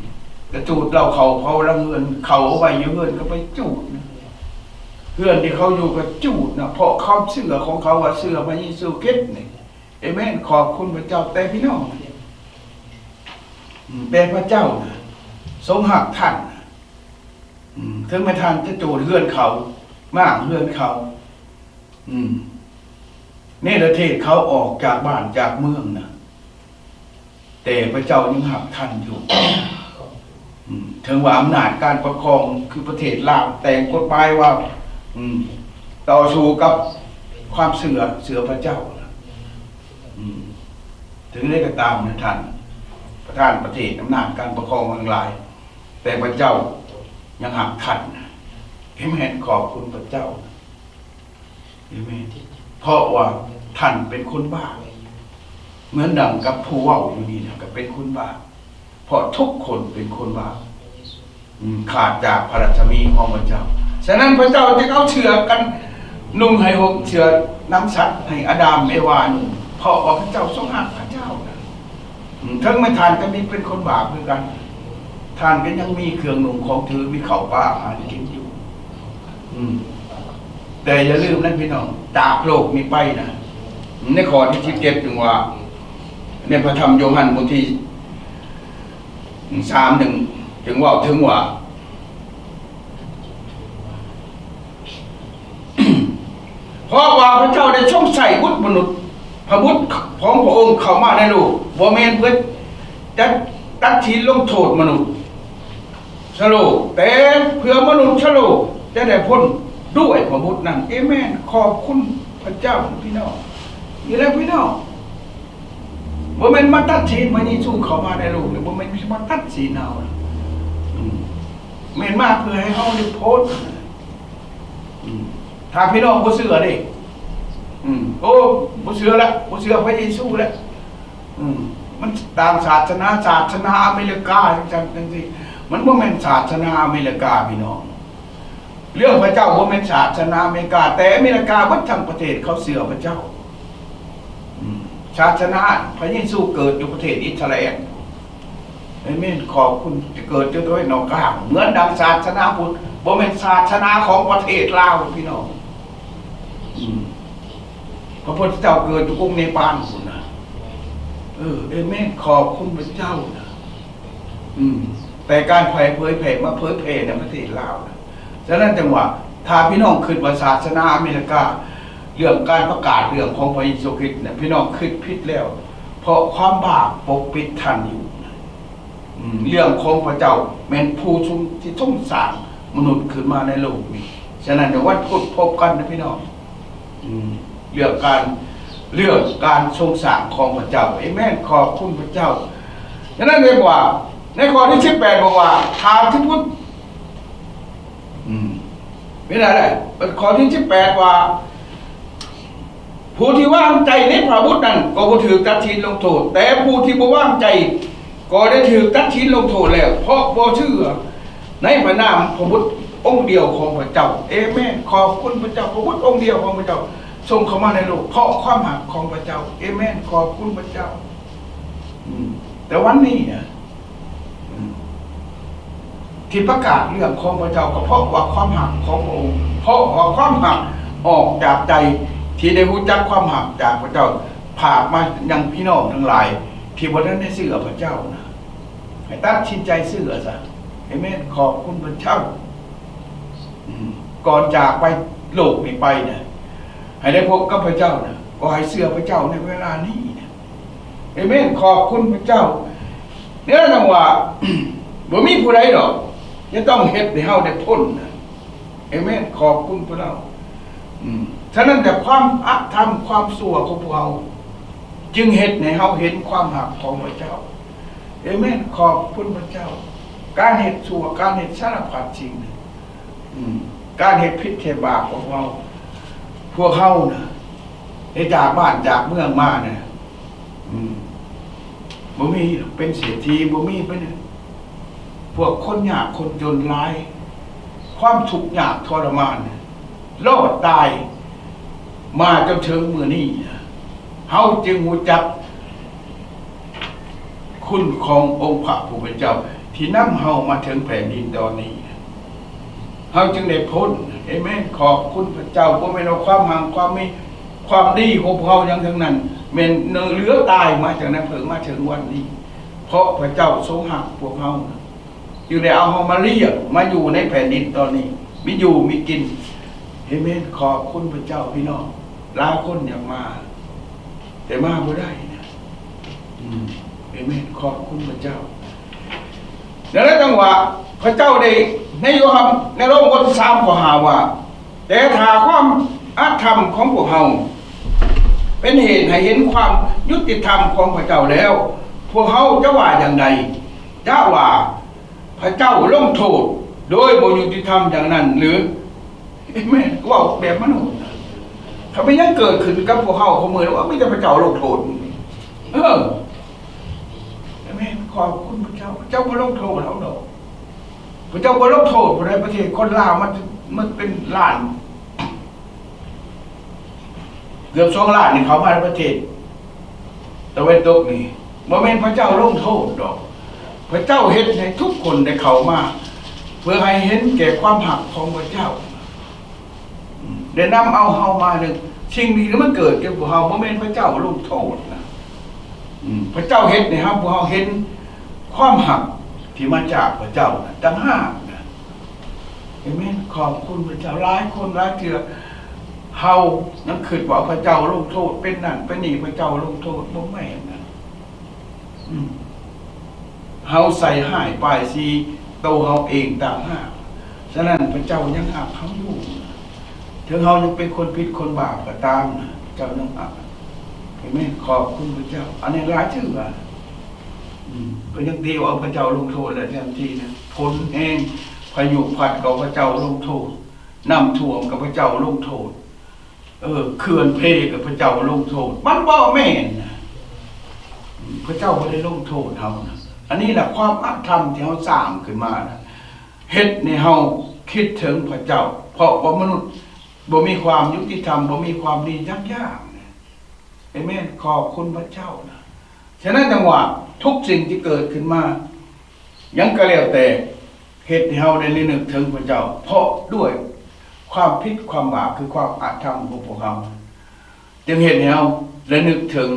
ກະຈູດເຫຼົ້າເຂົາ, ເຜົາຫຼັງເຮືອນເຂົາ, ເອົາໄວ້ຢູ່ເຮືອນກໍໄປຈູດນະ. ເຮືອນທີ່ເຂົາຢູ່ກໍຈູດນະ ເພາະຄວາມເຊື່ອຂອງເຂົາວ່າເຊື່ອພະເຢຊູຄຣິດນີ້. ເອເມນ. ຂອບຄຸນພະເຈົ້າ. ແຕ່ພີ່ນ້ອງ ອືມ ແຕ່ພະເຈົ້ານະ ຊົງຮັກທ່ານນະ. ອືມ ເຖິງແມ່ນທ່ານຈະໂຈດເຮືອນເຂົາ, ມ້າງເຮືອນເຂົາ, ອືມ ເນລະເທດເຂົາອອກຈາກບ້ານຈາກເມືອງນະ, ແຕ່ພະເຈົ້າຍັງຮັກທ່ານຢູ່. ອືມ ເຖິງວ່າອຳນາດການປົກຄອງຄືປະເທດລາວແຕ່ງກົດໝາຍວ່າ ອືມ ຕໍ່ສູ້ກັບຄວາມເຊື່ອ, ເຊື່ອພະເຈົ້ານະ. ອືມ ເຖິງໃດກໍຕາມນະ ທ່ານປະທານປະເທດ, ອຳນາດການປົກຄອງທັງຫຼາຍ, ແຕ່ພະເຈົ້າຍັງຮັກທ່ານນະ. ເອເມນ. ຂອບຄຸນພະເຈົ້າ. ເອເມນ. ເພາະວ່າທ່ານເປັນຄົນບາບ ເໝືອນດັ່ງກັບຜູ້ເວົ້າຢູ່ນີ້ນະ ກໍເປັນຄົນບາບ, ເພາະທຸກຄົນເປັນຄົນບາບ ອືມ ຂາດຈາກພະລາຊະມີຂອງພະເຈົ້າ. ສະນັ້ນພະເຈົ້າຈຶ່ງເອົາເສື້ອກັນນຸ່ງໃຫ້ຫົ່ມ, ເສື້ອໜັງສັດໃຫ້ອາດາມເອວານຸ່ງ, ເພາະວ່າພະເຈົ້າຊົງຮັກພະເຈົ້ານະ. ອືມ ເຖິງແມ່ນທ່ານຈະມີເປັນຄົນບາບຄືກັນ, ທ່ານກໍຍັງມີເຄື່ອງນຸ່ງຂອງຖື, ມີເຂົ້າປາອາຫານກິນຢູ່. ອືມ ແຕ່ຢ່າລືມນະພີ່ນ້ອງ, ຈາກໂລກນີ້ໄປນະ, ໃນຂໍ້ທີສິບເຈັດຈຶ່ງວ່າ, ໃນພະທຳໂຍຮັນບົດທີສາມ ຈຶ່ງ, ຈຶ່ງເວົ້າເຖິງວ່າ ເພາະວ່າພະເຈົ້າໄດ້ຊົງໃຊ້ບຸດມະນຸດ, ພະບຸດຂອງພະອົງເຂົ້າມາໃນໂລກ, ບໍ່ແມ່ນເພື່ອຈະຕັດສິນລົງໂທດມະນຸດຊະໂລ, ແຕ່ເພື່ອມະນຸດຊະໂລຈະໄດ້ພົ້ນດ້ວຍພະບຸດນັ້ນ. ເອເມນ. ຂອບຄຸນພະເຈົ້າພີ່ນ້ອງ. ນີ້ແຫຼະພີ່ນ້ອງ, ບໍ່ແມ່ນມາຕັດສິນພະເຢຊູເຂົ້າມາໃນໂລກນີ້, ບໍ່ແມ່ນມາຕັດສິນເຮົາ. ອືມ ແມ່ນມາເພື່ອໃຫ້ເຮົາໄດ້ພົ້ນ. ອືມ ຖ້າພີ່ນ້ອງບໍ່ເຊື່ອເດ້, ອືມ ໂອ້ ບໍ່ເຊື່ອລະ, ບໍ່ເຊື່ອພະເຢຊູລະ. ອືມ ມັນຕ່າງສາສະໜາ, ສາສະໜາອາເມລິກາ ຈັ່ງຊັ້ນຈັ່ງຊີ້, ມັນບໍ່ແມ່ນສາສະໜາອາເມລິກາພີ່ນ້ອງ. ເລື່ອງພະເຈົ້າບໍ່ແມ່ນສາສະໜາອາເມລິກາ, ແຕ່ອາເມລິກາເບິດທັງປະເທດເຂົາເຊື່ອພະເຈົ້າ. ອືມ ສາສະໜາພະເຢຊູເກີດຢູ່ປະເທດອິດສະຣາແອນ. ເອເມນ. ຂອບຄຸນ. ຈະເກີດຢູ່ຕາເວັນອອກກາງ, ເໝືອນດັ່ງສາສະໜາພຸດ, ບໍ່ແມ່ນສາສະໜາຂອງປະເທດລາວພີ່ນ້ອງ. ອືມ ພະພຸດທະເຈົ້າເກີດຢູ່ກຸງເນປານພຸ້ນນະ. ເອີ ເອເມນ. ຂອບຄຸນພະເຈົ້ານະ. ອືມ ແຕ່ການເຜີຍແຜ່ມາເຜີຍແຜ່ໃນປະເທດລາວນະ. ສະນັ້ນຈັ່ງວ່າ ຖ້າພີ່ນ້ອງຄິດວ່າສາສະໜາອາເມລິກາ ເລື່ອງການປະກາດເລື່ອງຂອງພະເຢຊູຄຣິດນະ ພີ່ນ້ອງຄິດຜິດແລ້ວ, ເພາະຄວາມບາບປົກປິດທ່ານຢູ່ນະ. ອືມ ເລື່ອງຂອງພະເຈົ້າແມ່ນຜູ້ຊົງ ທີ່ຊົງສ້າງມະນຸດຂຶ້ນມາໃນໂລກນີ້. ສະນັ້ນ ໃນວັນພຸດພົບກັນນະພີ່ນ້ອງ. ອືມ ເລື່ອງການ ເລື່ອງການຊົງສ້າງຂອງພະເຈົ້າ. ເອເມນ. ຂອບຄຸນພະເຈົ້າ. ສະນັ້ນເອງວ່າ ໃນຂໍ້ທີສິບແປດບອກວ່າ ຖ້າທີ່ພຸດ ເປັນຈັ່ງໃດ? ຂໍ້ທີສິບແປດວ່າ ຜູ້ທີ່ວາງໃຈໃນພະບຸດນັ້ນ ກໍບໍ່ຖືກຕັດສິນລົງໂທດ, ແຕ່ຜູ້ທີ່ບໍ່ວາງໃຈ ກໍໄດ້ຖືກຕັດສິນລົງໂທດແລ້ວ ເພາະບໍ່ເຊື່ອໃນພະນາມພະບຸດອົງດຽວຂອງພະເຈົ້າ. ເອເມນ. ຂອບຄຸນພະເຈົ້າ. ພະບຸດອົງດຽວຂອງພະເຈົ້າສົ່ງເຂົ້າມາໃນໂລກ ເພາະຄວາມຮັກຂອງພະເຈົ້າ. ເອເມນ. ຂອບຄຸນພະເຈົ້າ. ອືມ ແຕ່ວັນນີ້ນະ ອືມ ທີ່ປະກາດເລື່ອງຂອງພະເຈົ້າ ກໍເພາະວ່າຄວາມຮັກຂອງພະອົງ, ເພາະວ່າຄວາມຮັກອອກຈາກໃຈ ທີ່ໄດ້ຮູ້ຈັກຄວາມຮັກຈາກພະເຈົ້າ ພາກມາຍັງພີ່ນ້ອງທັງຫຼາຍ ທີ່ບໍ່ທັນໄດ້ເຊື່ອພະເຈົ້ານະ ໃຫ້ຕັດສິນໃຈເຊື່ອຊະ. ເອເມນ. ຂອບຄຸນພະເຈົ້າ. ອືມ ກ່ອນຈາກໄປໂລກນີ້ໄປນະ ໃຫ້ໄດ້ພົບກັບພະເຈົ້ານະ ກໍໃຫ້ເຊື່ອພະເຈົ້າໃນເວລານີ້ນະ. ເອເມນ. ຂອບຄຸນພະເຈົ້າ. ແນວນັ້ນວ່າ ບໍ່ມີຜູ້ໃດດອກຈະຕ້ອງເຮັດໃຫ້ເຮົາໄດ້ພົ້ນນະ. ເອເມນ. ຂອບຄຸນພະເຈົ້າ. ອືມ ສະນັ້ນແຕ່ຄວາມອະທຳ ຄວາມຊົ່ວຂອງພວກເຮົາ ຈຶ່ງເຮັດໃຫ້ເຮົາເຫັນຄວາມຮັກຂອງພະເຈົ້າ. ເອເມນ. ຂອບຄຸນພະເຈົ້າ. ການເຮັດຊົ່ວ ການເຮັດສາລະພັດສິ່ງ ອືມ ການເຮັດຜິດເຮັດບາບຂອງເຮົາ ພວກເຮົານະ ໄດ້ຈາກບ້ານຈາກເມືອງມານະ ອືມ ບໍ່ມີເປັນເສດຖີ ບໍ່ມີເປັນ ພວກຄົນຍາກຄົນຈົນຫຼາຍ ຄວາມທຸກຍາກທໍລະມານ ລອດຕາຍມາຈົນເຖິງມື້ນີ້ນະ ເຮົາຈຶ່ງຮູ້ຈັກ ຄຸນຂອງອົງພະຜູ້ເປັນເຈົ້າ ທີ່ນຳເຮົາມາເຖິງແຜ່ນດິນດອນນີ້ ເຮົາຈຶ່ງໄດ້ພົ້ນ. ເອເມນ. ຂອບຄຸນພະເຈົ້າ. ບໍ່ແມ່ນວ່າຄວາມຮັ່ງ ຄວາມມີ ຄວາມດີຂອງພວກເຮົາຫຍັງທັງນັ້ນ ແມ່ນເຫຼືອຕາຍມາຈາກນ້ຳເຜິ້ງມາເຖິງວັນນີ້ ເພາະພະເຈົ້າຊົງຮັກພວກເຮົາ ຈຶ່ງໄດ້ເອົາເຮົາມາລ້ຽງ ມາຢູ່ໃນແຜ່ນດິນຕອນນີ້ ມີຢູ່ມີກິນ. ເອເມນ. ຂອບຄຸນພະເຈົ້າ. ພີ່ນ້ອງຫຼາຍຄົນຢາກມາ ແຕ່ມາບໍ່ໄດ້ນະ. ອືມ ເອເມນ. ຂອບຄຸນພະເຈົ້າ. ດັ່ງນັ້ນຈັ່ງວ່າ ພະເຈົ້າໄດ້ ໃນໂຍຮັນ ໃນໂລມບົດທີສາມ ຂໍ້ຫ້າ ວ່າ ແຕ່ຖ້າຄວາມອະທຳຂອງພວກເຮົາ ເປັນເຫດໃຫ້ເຫັນຄວາມຍຸຕິທຳຂອງພະເຈົ້າແລ້ວ ພວກເຮົາຈະວ່າຢ່າງໃດ? ຈະວ່າພະເຈົ້າລົງໂທດໂດຍບໍ່ຍຸຕິທຳຢ່າງນັ້ນຫຼື? ເອເມນ. ເວົ້າແບບມະນຸດນະ ຖ້າເປັນຫຍັງເກີດຂຶ້ນກັບພວກເຮົາຄູ່ມື້ນີ້ ວ່າມີແຕ່ພະເຈົ້າລົງໂທດ. ເອີ ເອເມນ. ຂອບຄຸນພະເຈົ້າ. ພະເຈົ້າບໍ່ລົງໂທດເຮົາດອກ. ພະເຈົ້າບໍ່ລົງໂທດຜູ້ໃດ. ປະເທດຄົນລາວມັນ ມັນເປັນລ້ານ ເກືອບສອງລ້ານນີ້ເຂົ້າມາໃນປະເທດຕາເວັນຕົກນີ້ ບໍ່ແມ່ນພະເຈົ້າລົງໂທດດອກ. ພະເຈົ້າເຮັດໃຫ້ທຸກຄົນໄດ້ເຂົ້າມາ ເພື່ອໃຫ້ເຫັນແກ່ຄວາມຮັກຂອງພະເຈົ້າ ໄດ້ນຳເອົາເຮົາມາ. ສິ່ງທີ່ມັນເກີດແກ່ພວກເຮົາ ບໍ່ແມ່ນພະເຈົ້າລົງໂທດນະ. ພະເຈົ້າເຮັດໃຫ້ເຮົາ ພວກເຮົາເຫັນຄວາມຮັກທີ່ມາຈາກພະເຈົ້ານະ ຕ່າງຫາກນະ. ເອເມນ. ຂອບຄຸນພະເຈົ້າ. ຫຼາຍຄົນຫຼາຍເທື່ອ ເຮົາຍັງຄິດວ່າພະເຈົ້າລົງໂທດ ເປັນນັ້ນເປັນນີ້ ພະເຈົ້າລົງໂທດ. ບໍ່ແມ່ນນະ. ອືມ ເຮົາໃສ່ຮ້າຍປ້າຍສີໂຕເຮົາເອງຕ່າງຫາກ. ສະນັ້ນພະເຈົ້າຍັງຮັກເຮົາຢູ່. ເຖິງເຮົາຍັງເປັນຄົນຜິດຄົນບາບກໍຕາມນະ ພະເຈົ້າຍັງຮັກ. ເອເມນ. ຂອບຄຸນພະເຈົ້າ. ອັນນີ້ຫຼາຍເທື່ອ ອືມ ກໍຍັງຕີວ່າພະເຈົ້າລົງໂທດແລ້ວ ແທນທີ່ນະ ຝົນແຮງ ພາຍຸພັດກໍພະເຈົ້າລົງໂທດ, ນ້ຳຖ້ວມກໍພະເຈົ້າລົງໂທດ, ເອີ ເຂື່ອນເພກໍພະເຈົ້າລົງໂທດ. ມັນບໍ່ແມ່ນນະ. ອືມ ພະເຈົ້າບໍ່ໄດ້ລົງໂທດເຮົານະ. ອັນນີ້ລະຄວາມອະທຳທີ່ເຮົາສ້າງຂຶ້ນມານະ ເຮັດໃຫ້ເຮົາຄິດເຖິງພະເຈົ້າ ເພາະວ່າມະນຸດບໍ່ມີຄວາມຍຸຕິທຳ ບໍ່ມີຄວາມດີຈັກຢ່າງນະ. ເອເມນ. ຂອບຄຸນພະເຈົ້ານະ. ສະນັ້ນຈັ່ງວ່າ ທຸກສິ່ງທີ່ເກີດຂຶ້ນມາ ຫຍັງກໍແລ້ວແຕ່ ເຮັດໃຫ້ເຮົາໄດ້ລະນຶກເຖິງພະເຈົ້າ ເພາະດ້ວຍຄວາມຜິດຄວາມບາບ ຄືຄວາມອະທຳຂອງພວກເຮົາ ຈຶ່ງເຮັດໃຫ້ເຮົາລະນຶກເຖິງ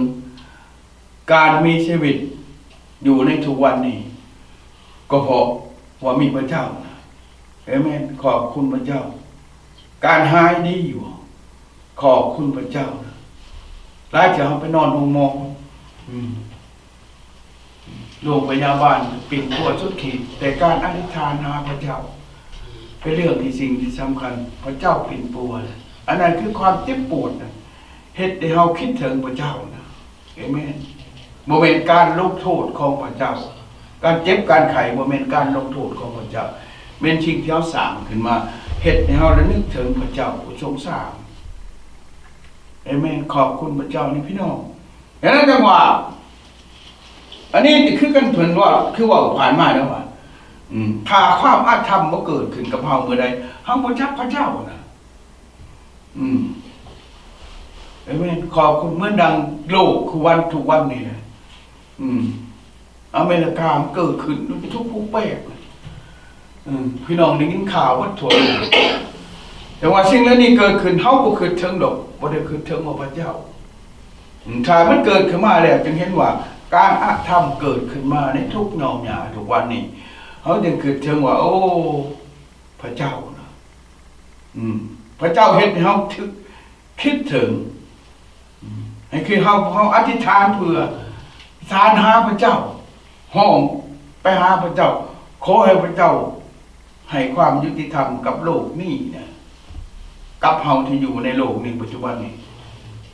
ການມີຊີວິດຢູ່ໃນທຸກວັນນີ້ ກໍເພາະວ່າມີພະເຈົ້າ. ເອເມນ. ຂອບຄຸນພະເຈົ້າ. ການຫາຍດີຢູ່. ຂອບຄຸນພະເຈົ້າ. ຫຼາຍເທື່ອເຮົາໄປນອນໂຮງໝໍ ອືມ ໂຮງພະຍາບານປິ່ນປົວສຸດຂີດ, ແຕ່ການອະທິຖານຫາພະເຈົ້າ ເປັນເລື່ອງທີ່ ສິ່ງທີ່ສຳຄັນ. ພະເຈົ້າປິ່ນປົວ. ອັນນັ້ນຄືຄວາມເຈັບປວດນະ ເຮັດໃຫ້ເຮົາຄິດເຖິງພະເຈົ້ານະ. ເອເມນ. ບໍ່ແມ່ນການລົງໂທດຂອງພະເຈົ້າ. ການເຈັບການໄຂ້ບໍ່ແມ່ນການລົງໂທດຂອງພະເຈົ້າ. ແມ່ນສິ່ງທີ່ເຮົາສ້າງຂຶ້ນມາ ເຮັດໃຫ້ເຮົາລະນຶກເຖິງພະເຈົ້າຜູ້ຊົງຊາງ. ເອເມນ. ຂອບຄຸນພະເຈົ້ານີ້ພີ່ນ້ອງ. ດັ່ງນັ້ນຈັ່ງວ່າ ອັນນີ້ຄືກັນເພິ່ນເວົ້າ ຄືເວົ້າຜ່ານມາແລ້ວວ່າ ອືມ ຖ້າຄວາມອະທຳບໍ່ເກີດຂຶ້ນກັບເຮົາເມື່ອໃດ ເຮົາບໍ່ຈັກພະເຈົ້ານະ. ອືມ ເອເມນ. ຂໍຄຸນ. ເໝືອນດັ່ງໂລກຄືວັນ ທຸກວັນນີ້ແຫຼະ. ອືມ ອາເມລິກາມັນເກີດຂຶ້ນຢູ່ທຸກຮູບແບບ. ເອີ ພີ່ນ້ອງໄດ້ຍິນຂ່າວເບິດທົ່ວໂລກ ແຕ່ວ່າສິ່ງເຫຼົ່ານີ້ເກີດຂຶ້ນ ເຮົາບໍ່ຄິດເຖິງດອກ ບໍ່ໄດ້ຄິດເຖິງວ່າພະເຈົ້າ. ອືມ ຖ້າມັນເກີດຂຶ້ນມາແລ້ວ ຈຶ່ງເຫັນວ່າການອະທຳເກີດຂຶ້ນມາໃນທຸກຍອມຍາທຸກວັນນີ້ ເຮົາຈຶ່ງຄິດເຖິງວ່າ ໂອ້ ພະເຈົ້ານະ. ອືມ ພະເຈົ້າເຮັດໃຫ້ເຮົາຖືກຄິດເຖິງ ໃຫ້ຄືເຮົາ ເຮົາອະທິຖານເພື່ອສານຫາພະເຈົ້າ ຮ້ອງໄປຫາພະເຈົ້າ ຂໍໃຫ້ພະເຈົ້າໃຫ້ຄວາມຍຸຕິທຳກັບໂລກນີ້ນະ ກັບເຮົາທີ່ຢູ່ໃນໂລກນີ້ປັດຈຸບັນນີ້.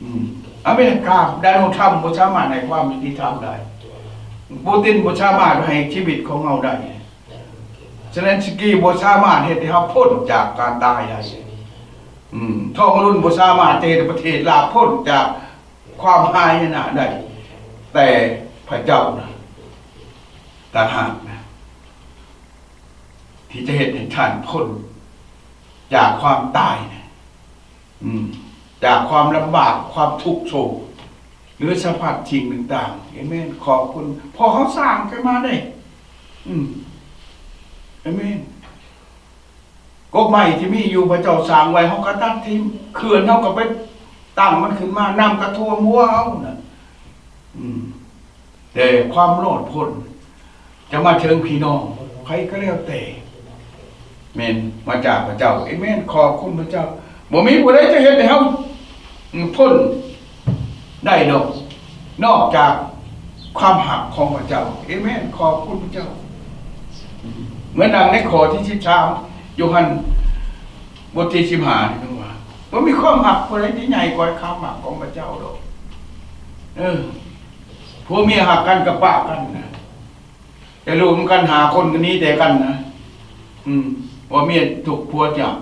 ອືມ ອາເມລິກາ ໂດນັລ ທຣຳ ບໍ່ສາມາດໃຫ້ຄວາມຍຸຕິທຳໄດ້. ປູຕິນບໍ່ສາມາດໃຫ້ຊີວິດຂອງເຮົາໄດ້. ເຊເລັນສກີບໍ່ສາມາດເຮັດໃຫ້ເຮົາພົ້ນຈາກການຕາຍໄດ້. ອືມ ທອງລຸນບໍ່ສາມາດຈະເຮັດໃຫ້ປະເທດລາວພົ້ນຈາກຄວາມຫາຍນະໄດ້ ແຕ່ພະເຈົ້ານະ ຕ່າງຫາກນະ ທີ່ຈະເຮັດໃຫ້ທ່ານພົ້ນຈາກຄວາມຕາຍນະ. ອືມ ຈາກຄວາມລຳບາກ ຄວາມທຸກໂສກ ຫຼືສາພັດສິ່ງຕ່າງໆ. ເອເມນ. ຂອບຄຸນ ເພາະເຮົາສ້າງຂຶ້ນມາເດ້. ອືມ ເອເມນ. ກົກໄມ້ທີ່ມີຢູ່ ພະເຈົ້າສ້າງໄວ້ ເຮົາກໍຕັດຖິ້ມ ເຂື່ອນເຮົາກໍໄປຕັ້ງມັນຂຶ້ນມາ ນ້ຳກໍຖ້ວມຫົວເຮົານະ. ອືມ ແຕ່ຄວາມລອດພົ້ນຈະມາເຖິງພີ່ນ້ອງໃຜກໍແລ້ວແຕ່ ແມ່ນມາຈາກພະເຈົ້າ. ເອເມນ. ຂອບຄຸນພະເຈົ້າ. ບໍ່ມີຜູ້ໃດຈະເຮັດໃຫ້ເຮົາ ອືມ ພົ້ນໄດ້ດອກ ນອກຈາກຄວາມຮັກຂອງພະເຈົ້າ. ເອເມນ. ຂອບຄຸນພະເຈົ້າ. ເໝືອນດັ່ງໃນຂໍ້ທີສິບສາມ ໂຍຮັນ ບົດທີສິບຫ້ານີ້ເພິ່ນວ່າ ບໍ່ມີຄວາມຮັກຜູ້ໃດທີ່ໃຫຍ່ກວ່າຄວາມຮັກຂອງພະເຈົ້າດອກ. ເອີ ຜົວເມຍຮັກກັນກໍປະກັນນະ ແຕ່ລູກນຳກັນຫ້າຄົນກໍໜີແຕ່ກັນນະ. ອືມ ຜົວເມຍທຸກ ຜົວຈາກ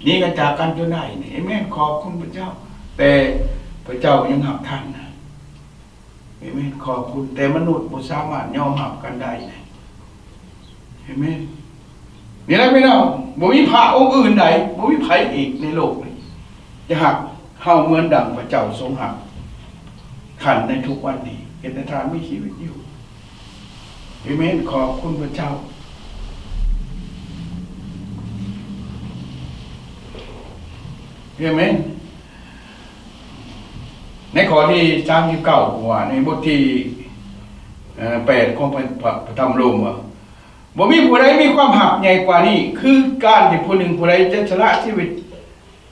ໜີກັນຈາກກັນຈົນໄດ້ນະ. ເອເມນ. ຂອບຄຸນພະເຈົ້າ. ແຕ່ພະເຈົ້າຍັງຮັກທ່ານນະ. ເອເມນ. ຂອບຄຸນ. ແຕ່ມະນຸດບໍ່ສາມາດຍອມຮັບກັນໄດ້ນະ. ເອເມນ. ນີ້ແຫຼະພີ່ນ້ອງ ບໍ່ມີພະອົງອື່ນໃດ ບໍ່ມີໃຜອີກໃນໂລກນີ້ຈະຮັກເຮົາເໝືອນດັ່ງພະເຈົ້າຊົງຮັກທ່ານໃນທຸກວັນນີ້ ເຮັດໃຫ້ທ່ານມີຊີວິດຢູ່. ເອເມນ. ຂອບຄຸນພະເຈົ້າ. ເອເມນ. ໃນຂໍ້ທີສາມສິບເກົ້າ ວ່າໃນບົດທີ ເອີ ແປດ ຂອງພະ ພະ ພະທຳໂລມວ່າ ບໍ່ມີຜູ້ໃດມີຄວາມຮັກໃຫຍ່ກວ່ານີ້ ຄືການທີ່ຜູ້ໜຶ່ງຜູ້ໃດຈະສະຫຼະຊີວິດ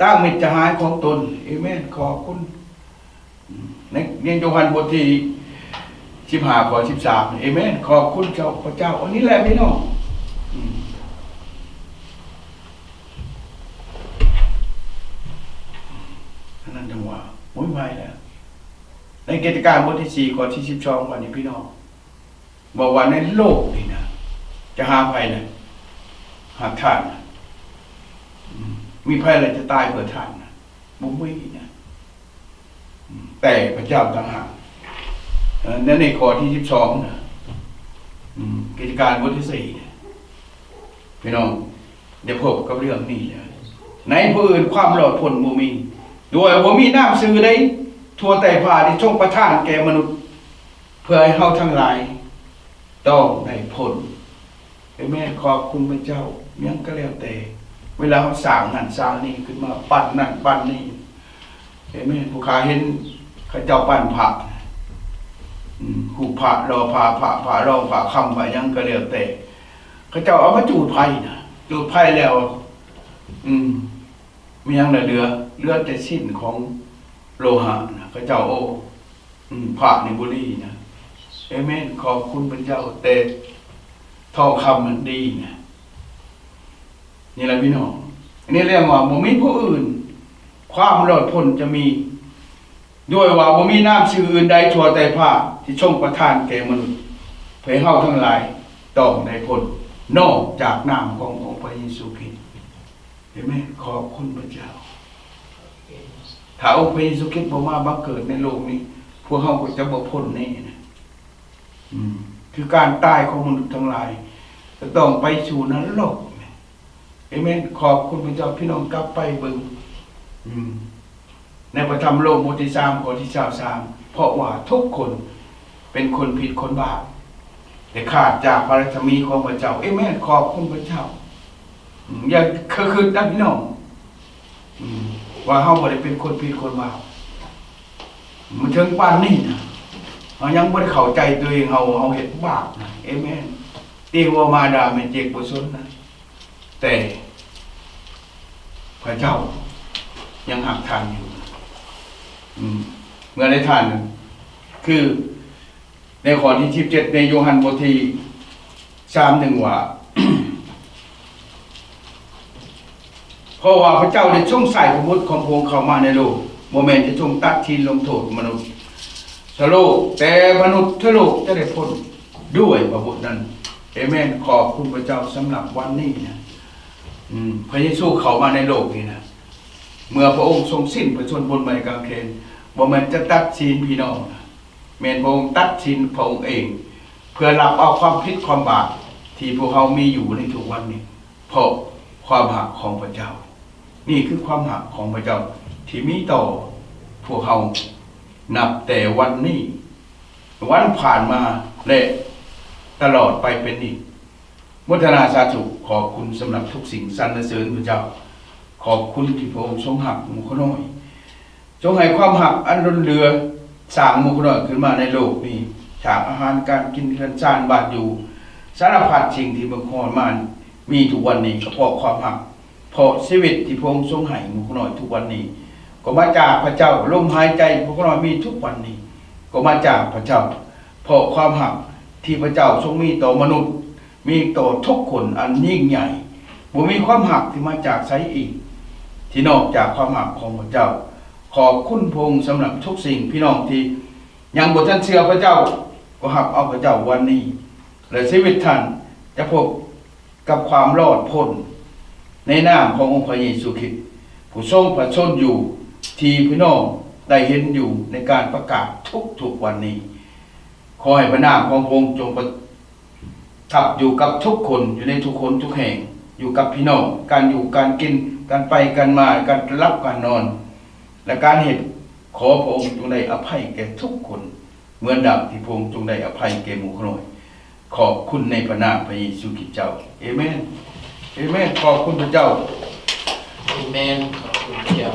ຕາມມິດສະຫາຍຂອງຕົນ. ເອເມນ. ຂອບຄຸນ. ໃນ ໃນໂຍຮັນບົດທີສິບຫ້າ ຂໍ້ສິບສາມ. ເອເມນ. ຂອບຄຸນເຈົ້າ ພະເຈົ້າ. ອັນນີ້ແຫຼະພີ່ນ້ອງ. ອືມ ອັນນັ້ນຈັ່ງວ່າ ໂອ້ຍ ໄວແລ້ວ. ໃນກິດຈະການບົດທີສີ່ ຂໍ້ທີສິບສອງ ວ່ານີ້ພີ່ນ້ອງ ບອກວ່າໃນໂລກນີ້ນະ ຈະຫາໃຜນະ ຮັກທ່ານນະ? ອືມ ມີໃຜລະຈະຕາຍເພື່ອທ່ານນະ? ບໍ່ມີນະ. ອືມ ແຕ່ພະເຈົ້າຕ່າງຫາກ. ເອີ ໃນ ໃນຂໍ້ທີສິບສອງນະ ອືມ ກິດຈະການບົດທີສີ່ນະ ພີ່ນ້ອງ ໄດ້ພົບກັບເລື່ອງນີ້ແລ້ວ. ໃນຜູ້ອື່ນຄວາມລອດພົ້ນບໍ່ມີ ດ້ວຍບໍ່ມີນາມຊື່ໃດທົ່ວໃຕ້ຟ້າທີ່ຊົງປະທານແກ່ມະນຸດ ເພື່ອໃຫ້ເຮົາທັງຫຼາຍຕ້ອງໄດ້ພົ້ນ. ເອເມນ. ຂອບຄຸນພະເຈົ້າ. ຫຍັງກໍແລ້ວແຕ່ ເວລາເຮົາສ້າງນັ້ນສ້າງນີ້ຂຶ້ນມາ ປັ້ນນັ້ນປັ້ນນີ້ ເອເມນ. ຜູ້ຂ້າເຫັນເຂົາເຈົ້າປັ້ນພະ ອືມ ຮູບພະ ຫຼໍ່ພະ ພະ ພະລອງ ພະຄຳ ພະຫຍັງກໍແລ້ວແຕ່ ເຂົາເຈົ້າເອົາມາຈູດໄຟນະ ຈູດໄຟແລ້ວ ອືມ ມີຫຍັງລະເຫຼືອ? ເຫຼືອແຕ່ຊິ້ນຂອງໂລຫະນະ ເຂົາເຈົ້າ ໂອ້ ອືມ ພະນີ້ບໍ່ດີນະ. ເອເມນ. ຂອບຄຸນພະເຈົ້າ. ແຕ່ທອງຄຳມັນດີນະ. ນີ້ລະພີ່ນ້ອງ ອັນນີ້ເອີ້ນວ່າບໍ່ມີຜູ້ອື່ນ ຄວາມລອດພົ້ນຈະມີ ດ້ວຍວ່າບໍ່ມີນາມຊື່ອື່ນໃດທົ່ວໃຕ້ຟ້າທີ່ຊົງປະທານແກ່ມະນຸດ ເພື່ອໃຫ້ເຮົາທັງຫຼາຍຕ້ອງໄດ້ພົ້ນ ນອກຈາກນາມຂອງອົງພະເຢຊູຄຣິດ. ເອເມນ. ຂອບຄຸນພະເຈົ້າ. ຖ້າອົງພະເຢຊູຄຣິດບໍ່ມາບັງເກີດໃນໂລກນີ້, ພວກເຮົາກໍຈະບໍ່ພົ້ນແນ່ນະ. ອືມ ຄືການຕາຍຂອງມະນຸດທັງຫຼາຍ ຈະຕ້ອງໄປສູ່ນະລົກ. ເອເມນ. ຂອບຄຸນພະເຈົ້າ. ພີ່ນ້ອງກັບໄປເບິ່ງ ອືມ ໃນພະທຳໂລມບົດທີສາມ ຂໍ້ທີຊາວສາມ ເພາະວ່າທຸກຄົນເປັນຄົນຜິດຄົນບາບ ແຕ່ຂາດຈາກພະລາຊະມີຂອງພະເຈົ້າ. ເອເມນ. ຂອບຄຸນພະເຈົ້າ. ອືມ ຢ່າຄິດນະພີ່ນ້ອງ ອືມ ວ່າເຮົາບໍ່ໄດ້ເປັນຄົນຜິດຄົນບາບ. ມາເຖິງປານນີ້ນະ ເຮົາຍັງບໍ່ໄດ້ເຂົ້າໃຈຕົວເອງ ເຮົາ ເຮົາເຮັດບາບນະ. ເອເມນ. ຕີຫົວໝາດ່າແມ່ເຈັກບໍ່ສົນນະ ແຕ່ພະເຈົ້າຍັງຮັກທ່ານຢູ່. ອືມ ເມື່ອໃດທ່ານ ຄືໃນຂໍ້ທີສິບເຈັດ ໃນໂຍຮັນບົດທີສາມ ໜຶ່ງ ວ່າ ເພາະວ່າພະເຈົ້າໄດ້ຊົງໃຊ້ພະບຸດຂອງພະອົງເຂົ້າມາໃນໂລກ ບໍ່ແມ່ນຈະຊົງຕັດສິນລົງໂທດມະນຸດຊະໂລກ ແຕ່ມະນຸດຊະໂລກຈະໄດ້ພົ້ນດ້ວຍພະບຸດນັ້ນ. ເອເມນ. ຂອບຄຸນພະເຈົ້າສຳລັບວັນນີ້ນະ. ອືມ ພະເຢຊູເຂົ້າມາໃນໂລກນີ້ນະ ເມື່ອພະອົງຊົງສິ້ນພະຊົນບົນໄມ້ກາງເຂນ ບໍ່ແມ່ນຈະຕັດສິນພີ່ນ້ອງນະ ແມ່ນພະອົງຕັດສິນພະອົງເອງ ເພື່ອຮັບເອົາຄວາມຜິດຄວາມບາບທີ່ພວກເຮົາມີຢູ່ໃນທຸກວັນນີ້ ເພາະຄວາມຮັກຂອງພະເຈົ້າ. ນີ້ຄືຄວາມຮັກຂອງພະເຈົ້າທີ່ມີຕໍ່ພວກເຮົາ ນັບແຕ່ວັນນີ້ ວັນຜ່ານມາ ແລະ ຕະຫຼອດໄປເປັນນິດ. ໂມທະນາສາທຸ. ຂອບຄຸນສຳລັບທຸກສິ່ງ. ສັນລະເສີນພະເຈົ້າ. ຂອບຄຸນທີ່ພະອົງຊົງຮັກໝູ່ຂ້ານ້ອຍ. ຊົງໃຫ້ຄວາມຮັກອັນລົ້ນເຫຼືອ ສ້າງໝູ່ຂ້ານ້ອຍຂຶ້ນມາໃນໂລກນີ້ ຈາກອາຫານການກິນ, ເຮືອນຊານ, ບ້ານຢູ່, ສາລະພັດສິ່ງທີ່ໝູ່ຂ້ານ້ອຍມາມີທຸກວັນນີ້ ກໍເພາະຄວາມຮັກ. ເພາະຊີວິດທີ່ພະອົງຊົງໃຫ້ໝູ່ຂ້ານ້ອຍທຸກວັນນີ້ ກໍມາຈາກພະເຈົ້າ. ລົມຫາຍໃຈທີ່ພວກຂ້ານ້ອຍມີທຸກວັນນີ້ ກໍມາຈາກພະເຈົ້າ. ເພາະຄວາມຮັກທີ່ພະເຈົ້າຊົງມີຕໍ່ມະນຸດ ມີຕໍ່ທຸກຄົນອັນຍິ່ງໃຫຍ່. ບໍ່ມີຄວາມຮັກທີ່ມາຈາກໃສອີກ ທີ່ນອກຈາກຄວາມຮັກຂອງພະເຈົ້າ. ຂອບຄຸນພະອົງສຳລັບທຸກສິ່ງ. ພີ່ນ້ອງທີ່ຍັງບໍ່ທັນເຊື່ອພະເຈົ້າ ກໍຮັບເອົາພະເຈົ້າວັນນີ້ ແລະ ຊີວິດທ່ານຈະພົບກັບຄວາມລອດພົ້ນ ໃນນາມຂອງອົງພະເຢຊູຄຣິດ ຜູ້ຊົງພະຊົນຢູ່ ທີ່ພີ່ນ້ອງໄດ້ເຫັນຢູ່ໃນການປະກາດທຸກໆວັນນີ້. ຂໍໃຫ້ພະນາມຂອງພະອົງຈົ່ງປະ ທັບຢູ່ກັບທຸກຄົນ ຢູ່ໃນທຸກຄົນທຸກແຫ່ງ ຢູ່ກັບພີ່ນ້ອງ ການຢູ່ການກິນ ການໄປການມາ ການຫຼັບການນອນ ແລະ ການເຮັດ. ຂໍພະອົງຈົ່ງໄດ້ອະໄພແກ່ທຸກຄົນ ເໝືອນດັ່ງທີ່ພະອົງຈົ່ງໄດ້ອະໄພແກ່ໝູ່ຂ້ານ້ອຍ. ຂອບຄຸນໃນພະນາມພະເຢຊູຄຣິດເຈົ້າ. ເອເມນ. ເອເມນ. ຂອບຄຸນພະເຈົ້າ. ເອເມນ. ຂອບຄຸນພະເຈົ້າ.